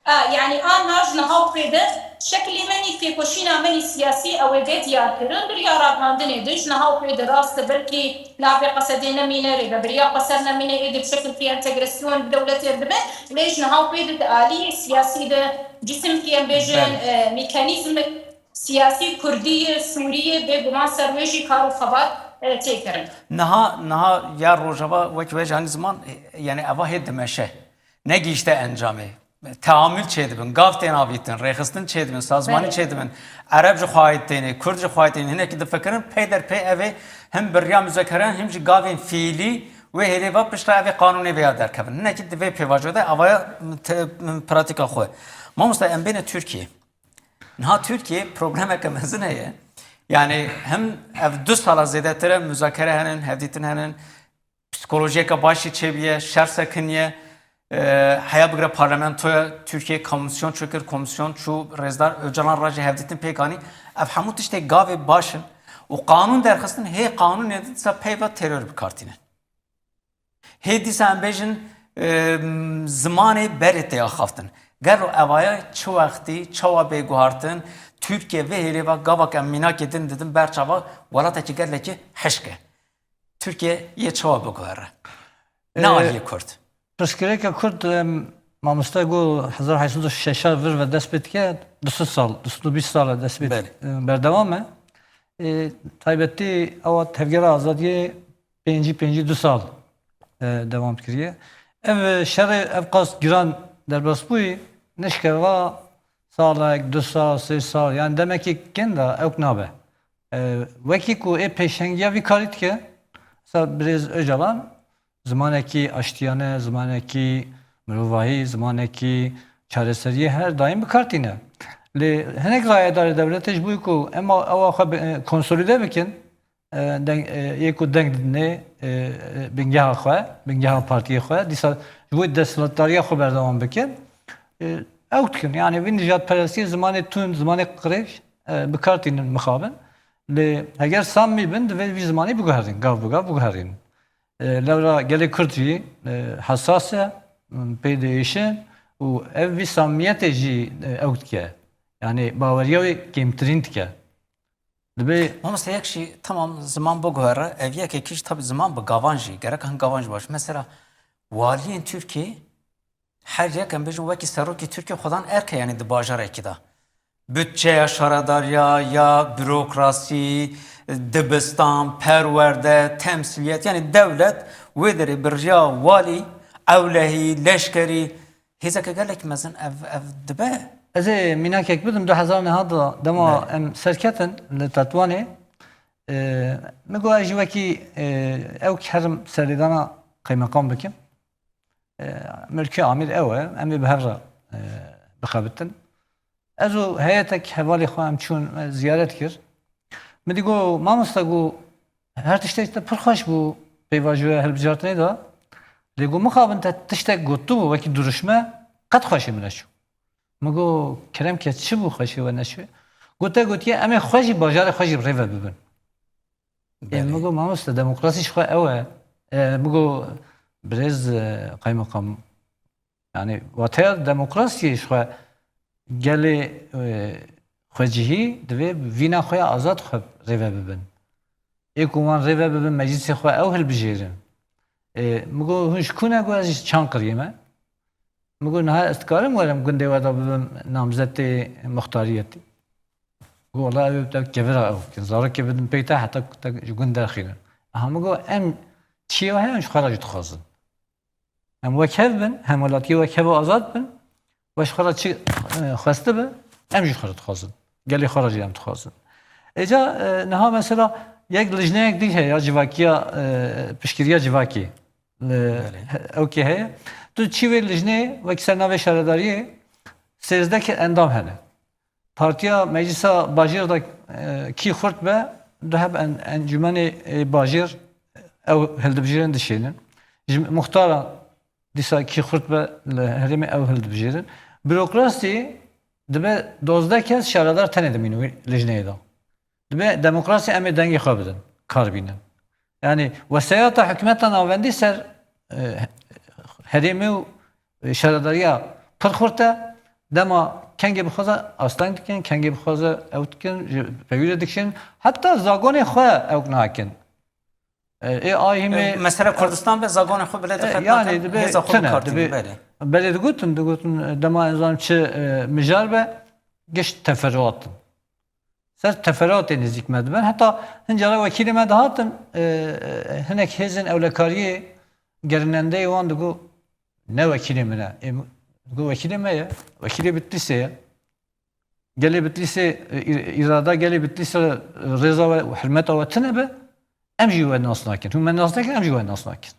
A, yanî anha ji niha û pê de şeklê me nî têkoşîna me nî siyasî ew ê bê diyar kirin. Di riya ragihandinê de ji niha û pê de rast e belkî navê Qesedê nemîne, rêvebiriya xweser nemîne, êdî bi şekilkî entegrasyon bi dewletê re dibe. Lê ji niha û pê de di aliyê siyasî de cisimkî em bêjin, Belê. e, mekanîzm siyasî kurdî yê, sûrî yê, bêguman ser wê jî kar û xebat, e, tê kirin. Niha, niha ya Rojava wek we jî hanî ziman, e, yani eva hê dimeşe. Negihîşte encamê. Teamûl çêdibin, gav tên avîtin, rêxistin çêdibin, sazmanî Belê. Çêdibin. Ereb ji xwe hayît tênê, Kurd ji xwe hayît tênê. Hinekî difikirin, pey der pey ev ê him bi riya muzakereyan, him jî gavên fiîlî wê hêlê ve piştre ev ê qanûnê vêya derkevin. Hinekî di vê pêvajoya de avaya te-, pratîka xwe. Mamoste, em bêne Tirkiyê. Niha Tirkiyê problemeke mezin heye. Yani him ev du sala zêdetir e, muzakere henin, hevdîtin henin, psikolojiyeke baş jî çêbûye, şer sekiniye. E, heya bigire parlamentoya Tirkiyê komîsyon çêkir, komîsyon çû, Rêzdar Ocalan re jî hevdîtin pêk anî. Ev hemû tiştê gavê baş in û qanûn derxistin, hê qanûnê de dîsa peyva teror bi kar tînin. Hê dîsa em bêjin, e, zimanê berê tê axaftin. Gelo evaya çi wextî, çawa bê guhartin, Tirkiye vê hêlê ve gavak em mînakê din didin ber çava welatekî gelekî hişk e. Tirkiye yê çawa biguhere? Ne Ee, aliyê Kurd? Pirsgirêka Kurd, em, mamoste got hezar heşt sed û şeşan vir ve dest pê dike, du sed sal, du sed û bîst sal e dest pê, Belê. e, berdewam e. E, taybetî ewa Tevgera Azadiyê pêncî, pêncî du sal, e, dewam kiriye. Ev, e, şerê ev qas giran derbas bûyî, nişkeva salek, du sal, sê sal, yani demekî kên de ewk nabe. E, wekî ku ê pêşengiya vî karî dike, mesela birêz Ocalan zimanekî aştiyane, zimanekî mirovahî, zimanekî çareseriyê her daîm bi kar tîne. Lê hinek rayedarê dewletê ji bo ku em ewa xwe bi, e, konsolîde bikin, e, deng, e, yê ku deng didinê, e, e, bingeha xwe, bingeha partiyê xwe, dîsa ji bo desthilatdariya xwe berdewam bikin, e, ew dikin. Yani vî nijadperestiyê zimanê tund, zimanê qirêj, e, bi kar tînin mixabin. Lê heger samî bin, divê vî zimanî biguherîn, gav bi gav biguherîn. E, lewra gelê Kurd jî, e, hesas e, pê diêşin û ev vî samiyetê jî, e, ew dike. Yani baweriya wê kêmtirîn dike. Dibê Mamoste, yek jî tamam ziman biguhere, ev yekekî jî tabii ziman bi gavan jî, gerek hin gavan jî baş. Mesela waliyên Tirkiyê her yek em bêjin wekî serokê Tirkiyê xwedan erk e, yani di bajarekî de. Bütçeya şaredariya, ya bürokrasî, dibistan, perwerde, temsiliyet, yani dewlet wê derê bi riya walî, ewlehî, leşkerî, hêzeke gelek mezin ev, ev dibe. Ez ê mînakek bidim, du hezar nehad de dema Belê. em serketin li Tetwanê, e, min got ez jî wekî, e, ew kerim serlêdana qeymeqam bikim. E, Milkê Amîr ew e, em ê bi hev re, e, bixebitin. Ez û heyetek hevalê xwe em çûn, e, ziyaret kir. Min dî got, mamosta, got, her tiştek te pir xweş bû pêvajoya hilbijartinê de. Lê got, mixabin te tiştek gotibû wekî duruşme, qet xweşê min neçû. Min got, kerem ke çi bû xweşê we neçû? Got, te gotiye, em ê xwe jî bajarê xwe jî rê ve bibin. Ê, Belê. min got, mamoste, demokrasî ji xwe ew e. E, min got, birêz, e, qeymeqam, yani, wateya demokrasiyê ji xwe gelê, e, xwecihî divê vîna xwe ya azad xwe rê ve bibin. Ê ku wan rê ve bibin, meclisê xwe ew hilbijêrin. E, min got, hûn ji ku ne? Got, ez ji Çankiriyê me. Min got, niha ez dikarim werim gundê we de bibim namzetê muxtariyetê? Got, wela ew te kevira ew bikin. Zarokê bidin pey te heta ku te ji gund derxînin. Aha, min got, em çiyê we heye, em ji xwe re jî dixwazin. Em wek hev bin, hemwelatiyê wek hev û azad bin. We ji xwe re çi, e, xwestibe, em jî xwe re dixwazin. Gelê xwe re jî em dixwazin. Êca, e, niha mesela yek lijneyek dî heye ya civakiya, e, piştgiriya civakê. Li Belê. he-, ew kê heye. Tu çî wê lijnê wekî ser navê şaredariyê sêzdeh endam hene. Partiya Meclisa Bajêr de, e, kî xurt be, du heb en-, encûmenê, e, bajêr ew hildibijêrin dişênin. Ji muxtara dîsa kî xurt be li herêmê ew hildibijêrin. Bürokrasî dibe dozdeh kes şaredar tenê dimînin wî lijneyê de. Dibe demokrasî em ê dengê xwe bidin, kar bînin. Yani wesayeta hikûmeta navendî ser, e, herêmê û şaredariya pir xurt e. Dema kengê bixwaze asteng dikin, kengê bixwaze ew dikin, ji pevî re dikişin. Heta zagonê xwe ew nakin. E, ê ay hîmê E, mesela Kurdistan be zagonê xwe bile E, dixet yani nakin, dibe hêza xwe tune, bikartînin, dibe belê. Belê digotin, digotin, e, dema ez zanim çi, e, mijar be, gişt teferruat in. Ser teferruatê nêzîk me dibin. Heta hin cara wekîlê me dihatin, e, e, hinek hêzên ewlekariyê gerinendeyê wan digot, ne wekîlê min e. Ê, digot, wekîlê me ye. Wekîlê Bitlîsê ye. Gelê Bitlîsê, e, î-, îrada gelê Bitlîsê, e, rêza we û hurmeta we tune be, em jî we nas nakin. Hûn me nas nekin, em jî we nas nakin.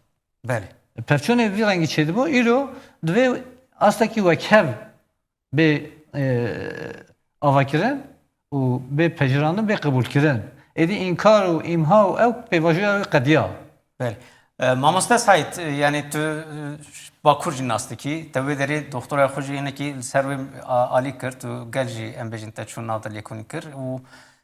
Belê. Pevçûnê vî rengî çêdibû, îro divê astekî wekhev bê, e, avakirin û bê pejirandin, bê qebûlkirin. Êdî înkar û îmha û ew pêvajoya wê qediya. Belê. E, mamoste Saîd, e, yani tu, e, Bakur jî nas dikî, te wê derê doktora xwe jî hinekî li ser wê, a, alî kir, tu gel jî em bêjin te çûn nav de lêkolîn kir û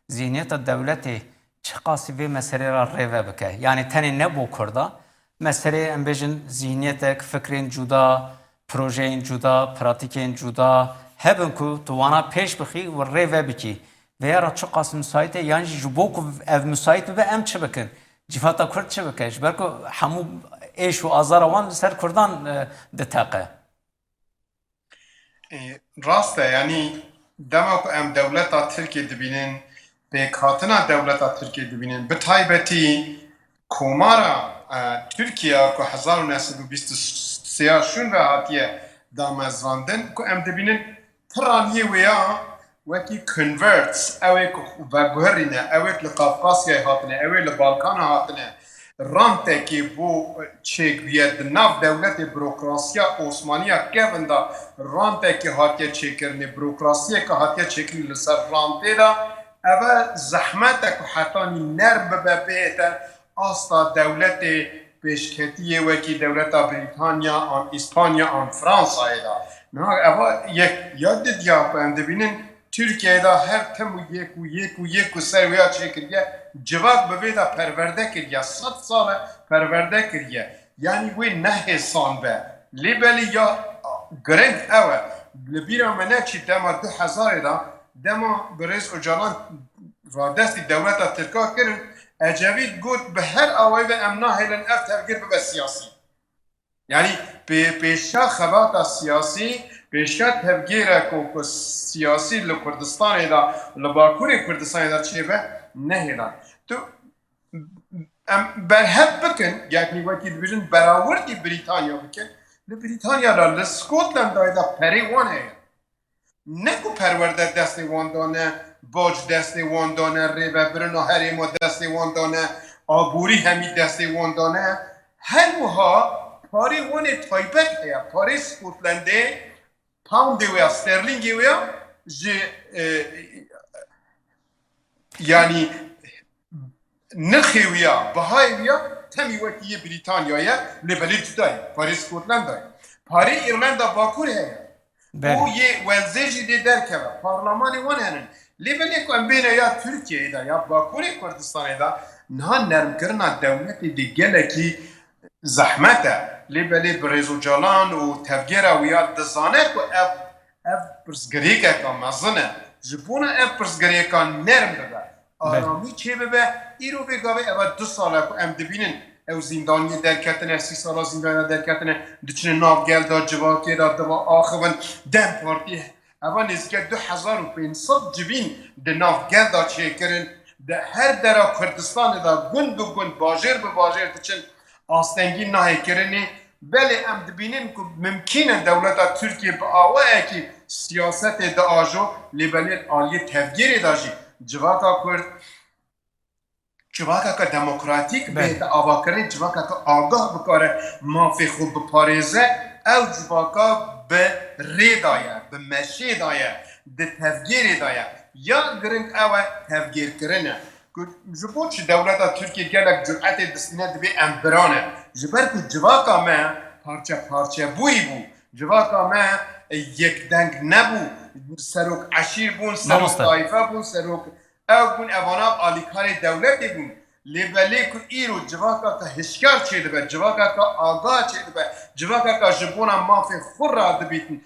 zihniyeta dewletê çiqasî vê meselê re rêve bike. Yani tenê ne bo Kurda, meselê em bêjin zihniyetek, fikrên cuda, projeyên cuda, pratîkên cuda hebin ku tu wana pêş bixî û rê ve bikî. Vêya re çiqas misayît e, yan jî ji bo ku ev misayît bibe, em çi bikin? Civata Kurd çi bike? Ji ber ku hemû êş û azara wan li ser Kurdan, e, diteqe. E, rast e, yanî dema ku em dewleta Tirkiyê dibînin, pêkhatina dewleta Tirkiyê dibînin, bi taybetî Komara, e, Tirkiye ku hezar û neh sed û bîst û sê ya şûn ve hatiye damezrandin, ku em dibînin piraniyê wê ya wekî converts, ew ê ku veguherîne, ew ê li Qafqasyayê hatine, ew ê li Balkana hatine, rantekê bo çêk bûye di nav dewletê, burokrasiya Osmaniya kevin de rantekê hatiye çêkirinê, burokrasiyeke hatiye çêkirinê li ser rantê de, eve zehmet e ku hetanî nerm bibe, bihête asta dewletê pêşketiyê wekî dewleta Brîtanya an Îspanya an Fransayê de. Niha eva yek ya didiya ku em dibînin Tirkiyeyê de her tim û yek û yek û yek ku ser wê ya çêkiriye, civak bi vê de perwerde kiriye, sed sal e perwerde kiriye. Yanî wê nehêsan be. Lê belê ya giring ew e. Li bîra me neçî dema du hezarê de, dema birêz Ocalan radestî dewleta Tirka kirin, Ecevît got, bi her awayî ve em nahêlin ev tevgêr bibe siyasî. Yanî pê-, pêşiya xebata siyasî, pêşiya tevgêreko ku siyasî li Kurdistanê de, li Bakurê Kurdistanê de çêbe, nehêlan. Tu, em berhev bikin, yanî wekî dibêjin berawirdî Brîtanya bikin, li Brîtanya de, li Scotlandayê de perê wan heye. Ne ku perwerde destê wan de ne, bac destê wan de ne, rêvebirina herêma destê wan de ne, aborî hemî destê wan de ne. Her wiha parê wan ê taybet heye. Parê Scotlandê, poundê wê ya, sterlingê wê ya ji, e, yanî nirxê wî ya, bihayê wî ya temî wekî yê Brîtanya ye, lê belê cuda ye. Parê Scotlandayê. Parê Îrlanda Bakur heye. Belê. Û yê Welzê jî dê derkeve. Parlamanê wan henin. Lê belê ku em bêne ya Tirkiyeyê de, ya Bakurê Kurdistanê de, niha nermkirina dewletê dê gelekî zehmet e. Lê belê birêz Ocalan û tevgera wî ya dizane ku ev, ev pirsgirêkeka mezin e. Ji bona ev pirsgirêka nerm bibe, Belê. aramî çêbibe, îro vê gavê eva du sal e ku em dibînin ew zîndaniyê derketine, sî sala zîndaniya derketine, diçine nav gel de, civakê de, diva axivin, DEM Partî, eva nêzîke du hezar û pênc sed civîn di nav gel de çêkirin, di her dera Kurdistanê de gund bi gund, bajêr bi bajêr diçin, astengî nahê kirinê. Belê em dibînin ku mimkîn e dewleta Tirkiye bi awayekî siyasetê diajo, lê belê li aliyê tevgêrê de jî civaka Kurd civakeke demokratîk Belê. bihête avakirinê, civakeke agah bikare mafê xwe biparêze, ew civaka bi rê de ye, bi meşê de ye, di tevgêrê de ye. Ya giring ew e, tevgêrkirin e. Ku ji bo çi dewleta Tirkiye gelek curetê distîne, divê em birane. Ji ber ku civaka me parçe parçe bûyî bû. Civaka me yekdeng nebû. Serok eşîr bûn, serok Mamoste. tayfe bûn, serok ew bûn, evana alîkarê dewletê bûn. Lê belê ku îro civakeke hişyar çêdibe, civakeke agah çêdibe, civakeke ji bona mafê xwe radibîtin,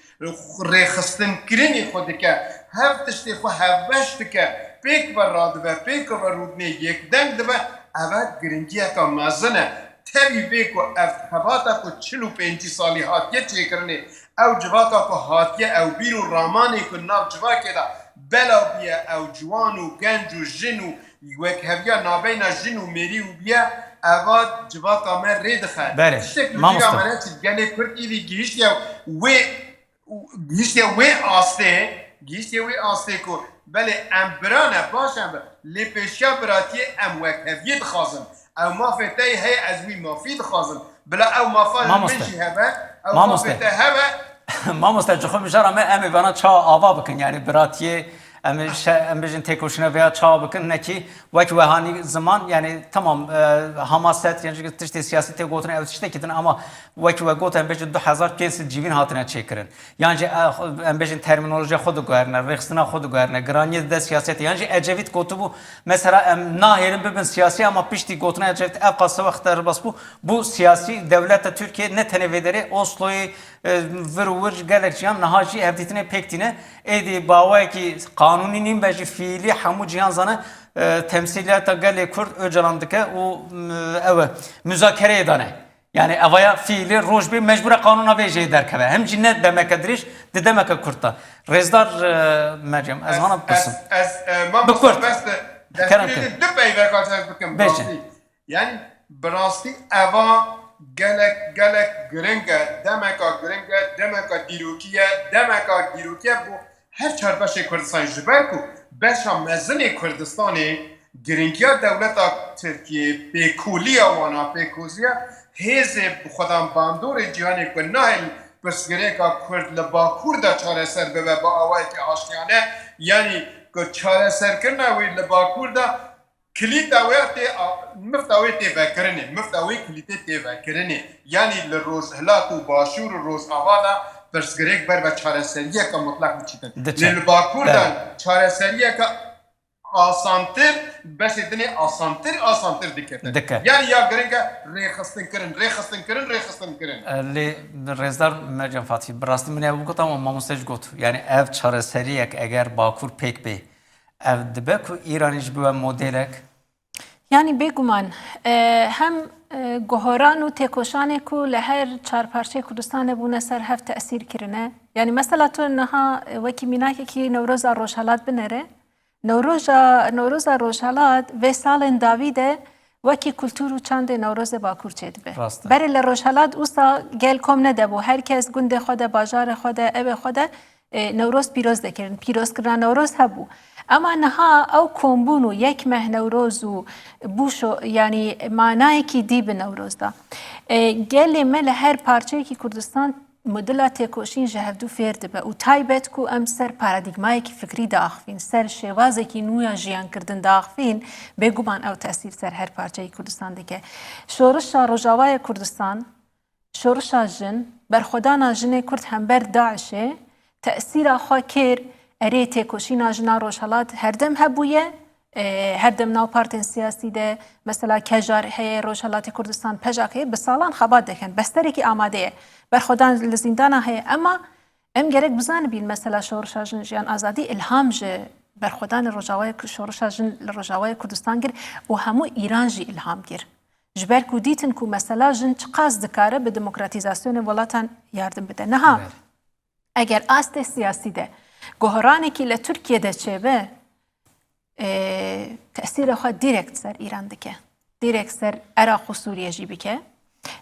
rêxistinkirinê xwe dike, hev tiştê xwe hevbeş dike, pêk ve radibe, pêk ve rûdinê yekdeng dibe, eve giringiyeke mezin e. Tevî bê ku ev xebata ku çil û pêncî salî hatiye çêkirinê, ew civaka ku hatiye ew bîr û ramanê ku nav civakê de bela bûye, ew ciwan û genc û jin û wekheviya navbeyna jin û mêrî û bûye, eva civaka me rê dixe. Belê, Tiştek li mamoste. cîra me neçî, gelê Kurd îdî gihiştiye wê û gihiştiye wê astê, gihiştiye wê astê ku belê em biran e, baş em bi, lê pêşiya biratiyê em wekheviyê dixwazin. Ew mafê te yê heye, ez wî mafî dixwazim. Bila ew mafa li min Mamoste. jî hebe, ew Mamoste. mafê te hebe. Mamoste, ji xwe mijara me em ê vana çawa ava bikin, yani biratiyê, em ê şe-, em bêjin têkoşîna vêya çawa bikin, nekî wek wehanî ziman, yani tamam, e, hamaset, yani tiştê siyasî tê gotin ew tiştekî din, ama wekî we got, em bêjin du hezar pênc sed civîn hatine çêkirin. Yan jî, e, xwe, em bêjin termînolojiya xwe diguherîne, rêxistina xwe diguherîne, giraniyê dide siyasetê. Yan jî Ecevît gotibû, mesela em nahêlin bibin siyasî, ama piştî gotina Ecevît ev qas wext derbas bû. Bû siyasî, dewleta Tirkiye ne tenê vê derê, Osloyê, e, vir û wir gelek ciyan niha jî hevdîtinê pêk tîne. Êdî bi awayekî qanûnî nîn be jî fiîlî hemû ciyan zane, e, temsîliyeta gelê Kurd Ocalan dike û, m, ew e, muzakereyê dane. Yani evaya fiilî roj bê mecbûr e qanûna vê jê derkeve. Hem jî ne demeke dirêj, di demeke kurt de. Rêzdar, e, Meryem, ez vana bipirsim. Ez, ez, e, Bi kurt. Bes de, Kerem destûrê kir. Din du peyveka ez bikim, Bêje. Rastî. Yani bi rastî eva gelek, gelek giring e, demeka giring e, demeka dîrokî ye, demeka dîrokî ye bo her çar beşê Kurdistanê, ji ber ku beşa mezinê Kurdistanê Giringiya dewleta Tirkiyê, pêkoliya wana, pêkoziya hêzê bi xwedan bandorê cîhanê ku nahêl pirsgirêka Kurd li Bakur de çareser bibe bi awayekî aştiyane, yanî ku çareserkirina wê li Bakur de kilîta wê tê, mifta wê tê vekirinê, mifta wê kilîtê tê vekirinê. Yanî li Rojhilat û Başûr û Rojava de pirsgirêk ber ve çareseriyeke mutlaq biçîtin. Diçe. Lê li Bakur de çareseriyeke asantir, beşê dinê asantir, asantir dikete. Dike. Yani ya giringe rêxistinkirin, rêxistinkirin, rêxistinkirin. E, lê rêzdar Mercan Fatî, bi rastî min ew gota, ama mamoste jî got. Yani ev çareseriyek eger Bakur pêk bê, ev dibe ku Îranî jî bibe modelek? Yani bêguman, e, hem, e, gohoran û têkoşanê ku li her çar parçeyê Kurdistanê bûne ser hev tesîr kirine. Yani mesela tu niha, e, wekî mînakekî Newroza Rojhelat binere, Newroja, Newroza Rojhelat vê salên dawî de wekî kultur û çandê Newrozê Bakur çêdibe. Rast e. Berê li Rojhelat wisa gel kom nedebû. Her kes gundê xwe de, bajarê xwe de, evê xwe de, e, Newroz pîroz dikirin. Pîrozkirina Newroz hebû. Ema niha ew kombûn û yek meh Newroz û bû şo-, yanî manayekî dî bi Newroz da. E, gelê me li her parçeyekî Kurdistan modela têkoşîn ji hevdû fêr dibe û taybet ku em ser paradîgmayekî fikrî diaxivîn, ser şêwazekî nû ya jiyankirdin diaxivîn, bêguman ew tesîr ser her parçeyî Kurdistan dike. Şorişa Rojavayê Kurdistan, şorişa jin, berxwedana jinê Kurd hember DAIŞê, tesîra xwe kir, erê têkoşîna jina Rojhelat her dem hebûye, E, her dem nav partên siyasî de, mesela, KJAR heye, Rojhelatê Kurdistan, PJAK heye, bi salan xebat dikin. Besterekî amade ye. Berxwedan li zîndana heye. Ema em gerek bizanibîn, mesela, Şorişa Jin, Jiyan, Azadî îlham ji berxwedanê Rojavayê Ku-, Şorişa Jin li Rojavayê Kurdistan kir û hemû Îran jî îlham kir. Ji ber ku dîtin ku mesela jin çiqas dikare bi demokratîzasyonê welatan yardim bide. Niha, belê, eger astê siyasî de gohoranekî li Tirkiye de çêbe, e, tesîra xwe direkt ser Îran dike. Direkt ser Iraq û Sûriye jî bike.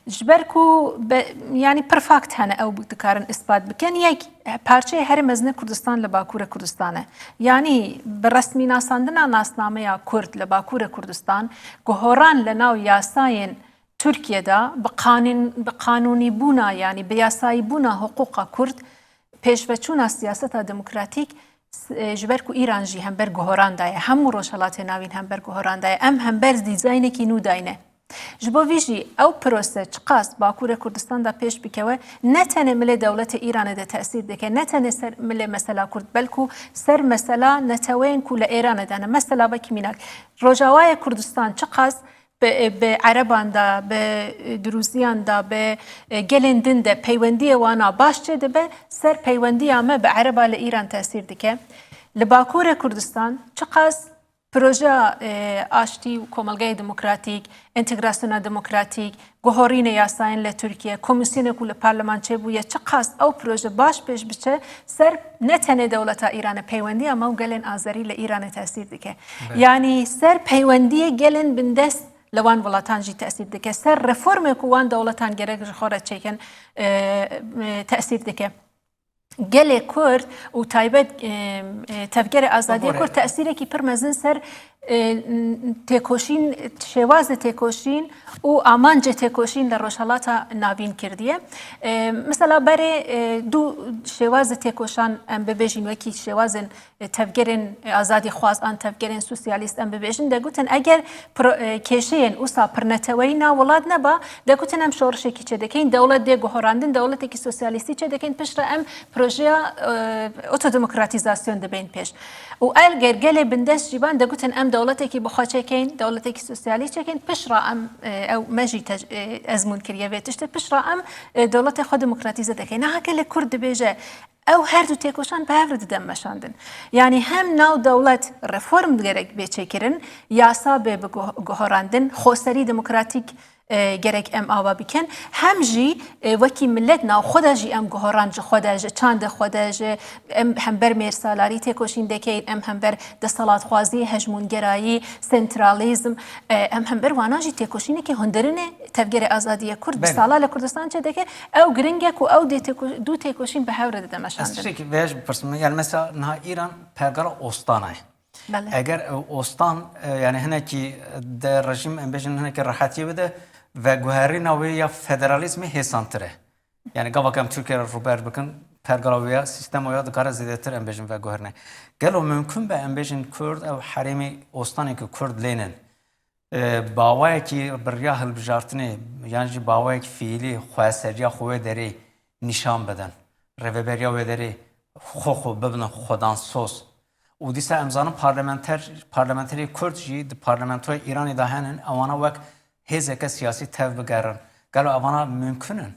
Ji ber ku be, yanî pir fakt hene ew dikarin ispat bikin. Yek, parçeyê herê mezin ê Kurdistan li Bakurê Kurdistan e. Yanî bi resmînasandina nasnameya Kurd li Bakurê Kurdistan, gohoran li nav yasayên Tirkiye de bi qanûn-, bi qanûnîbûna, yanî bi yasayîbûna hiqûqa Kurd, pêşveçûna siyaseta demokratîk, s-, e, ji ber ku Îran jî hember guhoran daye, hemû Rojhelatê Navîn hember guhoran daye, em hember dîzaynekî nû dayne. Ji bo vî jî ew prose çiqas Bakurê Kurdistan de pêş bikewe, ne tenê milê dewletê Îranê de tesîr dike, ne tenê ser milê mesela Kurd, belkû ser mesela neteweyên ku li Êranê de ne. Mesela wekî mînak, Rojavayê Kurdistan çiqas bi, bi Ereban de, bi Dirûziyan de, bi gelên din de peywendiyê wana baş çêdibe, ser peywendiya me bi Ereba li Îran tesîr dike. Li Bakurê Kurdistan çiqas projeya, e, aştî û komelgeyê demokratîk, entegrasyona demokratîk, guhorînê yasayên li Tirkiye, komîsyonê ku li parleman çêbûye, çiqas ew proje baş pêş biçe, ser ne tenê dewleta Îranê, peywendiya me û gelên Azerî li Îranê tesîr dike. Belê. Yanî ser peywendiyê gelên bindest li wan welatan jî tesîr dike. Ser reformê ku wan dewletan gerek ji xwe re çêkin, e, e, tesîr dike. Gelê Kurd û taybet, e, e, Tevgerê Azadiyê Kurd tesîrekî pir mezin ser, e, têkoşîn, şêwazê têkoşîn û amancê têkoşîn li Rojhelata Navîn kirdiye. E, mesela berê, e, du şêwazê têkoşan em bibêjin wekî şêwazên e, tevgerên, e, azadîxwaz an tevgerên sosyalîst em bibêjin, degutin eger pro-, e, kêşeyên wisa pirneteweyî nav welat neba, degutin em şorişekî çêdikeyin, dewlet dê guhorandin, dewletekî sosyalîstî çêdikeyin, piştre em projeya, e, otodemokratîzasyon dibên pêş. Û eger gelê bindest jî ban, degutin em dewletekî bi xwe çêkeyin, dewletekî sosyalîst çêkeyin, piştre em, e, ew me jî tej-, e, ezmûn kiriye vê tiştê, piştre em, e, dewletê xwe demokratîze dikeyin. Niha gelê Kurd dibêje, Ew her du têkoşan bi hev re didin meşandin. Yanî hem nav dewlet reform gerek bê çêkirin, yasa bê bi guh-, guhorandin, xoserî demokratîk, e, gerek em ava bikin. Hem jî, e, wekî milet nav xwe de jî em guhoran ji xwe de, ji çandê xwe de, ji em hember mêrsalarî têkoşîn dekeyin, em hember desthilatxwazî, hejmûngerayî, sentralîzm, e, em hember wana jî têkoşînekî hundirinê Tevgerê Azadiyê Kurd bi, belê, sala li Kurdistan çêdike, ew giring e ku ew dê têko-, du têkoşîn bi hev re dide meşandin. Ez tiştekî vêya jî bipirsim. Yani mesela niha Îran pergala Ostanayê. Belê. Eger, e, ostan, e, yani hinekî de rejîm, em bêjin, hinekî rehetiyê bide, veguherîna wê ya federalîzmê hêsantir e. Yani gava ku em Tirkiye re rûber bikin, pergala wê ya, sîstema wê ya dikare zêdetir, em bêjin, veguherîne. Gelo mimkun be, em bêjin, Kurd ew herêmê, ostanê ku Kurd lê nin, e, bi awayekî bi riya hilbijartinê yan jî bi awayekî fiîlî xweseriya xwe wê derê nîşan bidin, rêveberiya wê derê xwe xwe bibin xwedansoz. Û dîsa em zanin parlamenter, parlamenterê Kurd jî di parlamentoya Îranê de henin, ewana wek hêzeke siyasî tev bigerin. Gelo evana mimkun in?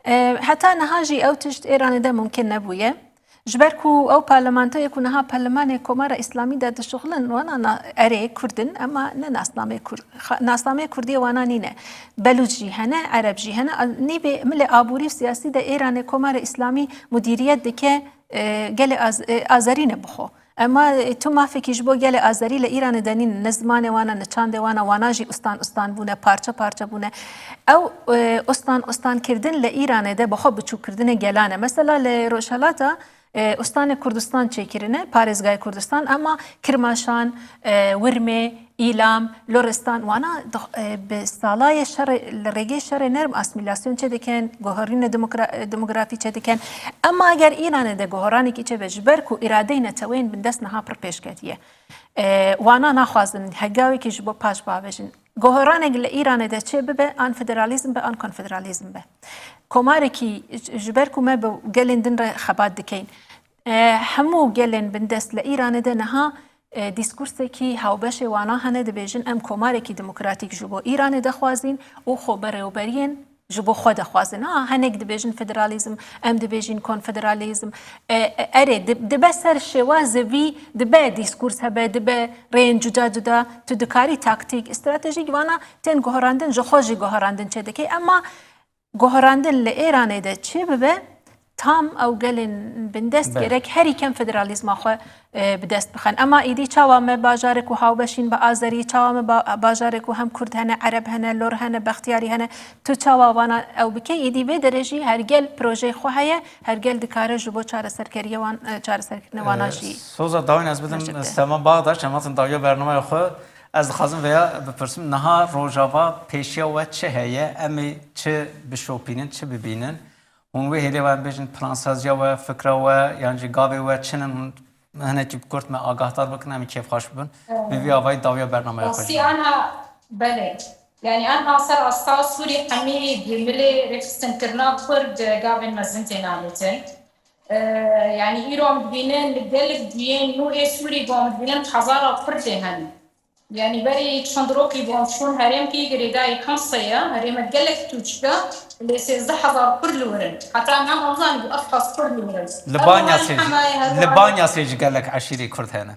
E, heta niha jî ew tişt Îranê de mumkin nebûye. Ji ber ku ew parlamentoyê ku niha Perlemanê Komara Îslamî de dişuxulin, wana na-, erê Kurd in, ema ne nasnameyê Kur-, xa-, nasnameyê Kurdiyê wana nîne. Belûç jî hene, Ereb jî hene. A-, nîvê milê aborî û siyasî de Îranê Komara Îslamî mudîriyet dike, e, gelê Az-, e, Azerî ne bi xwe. Ema, e, tu mafekî ji bo gelê Azerî li Îranê de nîne, ne zimanê wana, ne çandê wana, wana jî ustan ustan bûne, parçe parçe bûne. Ew, e, ustan ustan kirdin li Îranê de bi xwe biçûkkirdinê gelan e. Mesela li Rojhelata, e, ustanê Kurdistan çêkirine, parêzgayê Kurdistan, ema Kirmaşan, e, Wirmê, Îlam, Loristan, wana di-, e, bi salayê şerê, li rêgê şerê nerm asmîlasyon çêdikin, guherînê demokra-, e, demografî çêdikin. Ema eger Îranê de guheranekî çêbe, ji ber ku îradeyê neteweyên bindest niha pir pêşketiye. E, wana naxwazin hegawekî ji bo paş bavêjin. Gohoranek li Îranê de çê bibe, an federalîzm be, an konfederalîzm be. Komarekî, ji ber ku me bi gelên din re xebat dikeyn, e, hemû gelên bindest li Îranê de niha, e, dîskursekî hawbeşê wana hene, dibêjin, em komarekî demokratîk ji bo Îranê dixwazîn û xweberêwberiyên ji bo xwe dixwazin. Ha, hinek dibêjin federalîzm, em dibêjin konfederalîzm. E, e, erê, di-, dibe ser şêwazê vî, dibe dîskurs hebe, dibe rêyên cuda cuda. Tu dikarî taktîk, stratejîk vana tên guherandin, ji xwe jî guherandin çêdike. Ema guherandin li Êranê de çê bibe, tam ew gelên bindest Belê. gerek herî kem federalîzma xwe, e, bi dest bixin. Ema îdî çawa me bajarê ku hawbeşîn bi Azerî, çawa me ba-, bajarê ku hem Kurd hene, Ereb hene, Lor hene, Bextiyarî hene, tu çawa wana ew bike? Îdî vê derê jî her gel projeyê xwe heye, her gel dikare ji bo çareserkeriye wan, e, çareserkirine wana E, jî Soza dawîn ez bidim, projeyê bide. Sema Bağdaş, em hatin dawiya bernameya xwe. Ez dixwazim vêya bipirsim, niha Rojava pêşiya we çi heye? Em ê çi bişopînin, çi bibînin? Hûn wê hêlê we, em bêjin, plansaziya we, fikra we, yan jî gavê we çi ne, hûn hinekî bi kurt me agahdar bikin, em ê kêfxweş bibin. Bi vî avayî dawiya bernameya xwe Rastî jî. Anha, belê. Yanî anha ser asta Sûrî hemî di milê rêxistinkirina Kurd gavên mezin têne avêtin. Ee, yanî îro em dibînin li gelek cihên nû ê Sûrî ku em dibînin hezara Kurd tê hene. Yanî berî çend rokî bû em çûn herêmkî girêdayî Hemsê ye, herêmek gelek tûçik e, lê sêzdeh hezar Kurd li wir in. Heta niha em zanî bû ev qas Kurd li wir in. Li Banyasê jî, li Banyasê jî gelek eşîrê Kurd hene.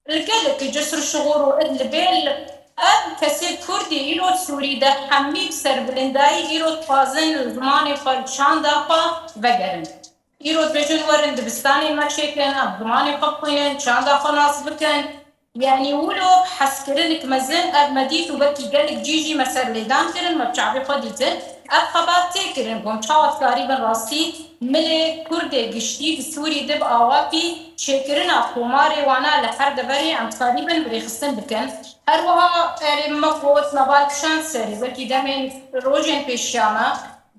Li gelekî Cisr Şixûr û Idlibê li ev kesê Kurdî îro Sûrî de hemî bi serbilindayî îro dixwazin li zimanê xwe, li çanda xwe vegerin. Îro dibêjin werin dibistanên me çêkin, em zimanê xwe bixwînin, çanda xwe nas bikin. Yanî wilo bi hezkirinek mezin ev me dît û belkî gelek cî jî me serlêdan kirin, me bi çavê xwe dîtin. Ev xebat tê kirin, ku em çawa dikarîbin rastî milê Kurdê giştî di Sûrî de bi awakî çêkirina komarê wana li her deverê em dikarîbin bi rêxistin bikin. Her wiha erê me got me bar kişand serê, belkî demên rojên pêşiya me.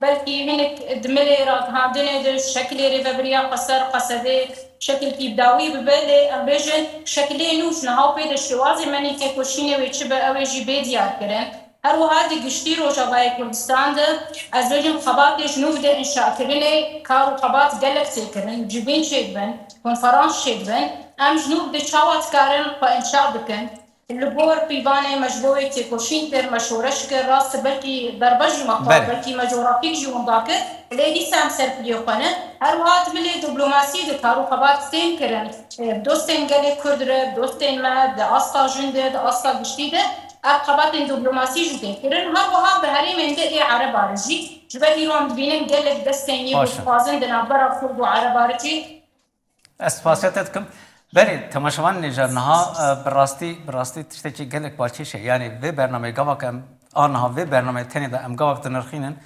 Belkî hinek di milê ragihandinê de şekilê rêvebiriya Qeser, Qesedê şekilkî bi dawî bibe, lê em bêjin şekilê nû ji niha û pê de şêwazê menî têkoşînê wê çi be, ew ê jî bê diyarkirin. Her wiha di giştî Rojavayê Kurdistan de ez bêjim xebatê ji nû de înşakirinê kar û xebat gelek tê kirin, civîn çêdibin, konferans çêdibin. Em ji nû de çawa dikarin xwe înşa bikin? Li gor pîvanê me ji bo wê têkoşîn kir, me şoreş kir, rast e belkî derbe jî me xwar, Belê. belkî me corafîk jî winda kir, lê dîsa em serpiliyê xwe ne. Her wiha di milê diplomasî de kar û xebat tên kirin, e, bi dostên gelê Kurd re, bi dostên me, di asta jin de, di asta giştî de, ev xebatên diplomasî jî tê kirin. Her wiha bi herêmên de ê Ereba re jî, ji ber îro em dibînin gelek destên yê Baş e. dixwazin di navbera Kurd û Ereba re jî Ez spasiya te dikim. Belê, temaşevanên hêja, niha, e, bi rastî, bi rastî tiştekî gelek balkêş e. Yanî vê bernameyê, gava ku em a niha vê bernameyê tenê de em gavak dinirxînin,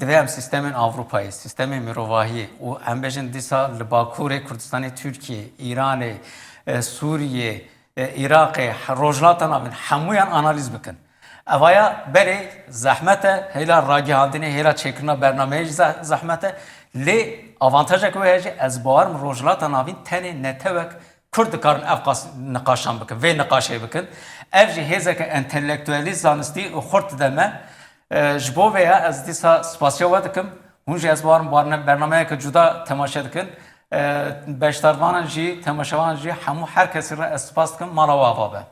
divê em sîstemên Ewropayê, sîstemên mirovahiyê û em bêjin dîsa li Bakurê Kurdistanê, Tirkiyê, Îranê, e, Sûriyê, e, Iraqê, he-, Rojhilata Navîn, hemûyan analîz bikin. Evaya belê zehmet e, hêla ragihandinê, hêla çêkirina bernameyê jî ze-, zehmet e. Lê avantajek wê heye jî, ez bawer im Rojhilata Navîn tenê netewek Kurd dikarin ev qas niqaşan bikin, vê niqaşê bikin. Ev jî hêzeke entelektuelî, zanistî û xurt dide me. E, ji bo vê ya ez dîsa spasiya we dikim. Hûn jî ez bawer im barne-, bernameyeke cuda temaşe dikin. E, beşdarvanan jî, temaşevanan jî, hemû her kesî re ez spas dikim. Mala we ava be.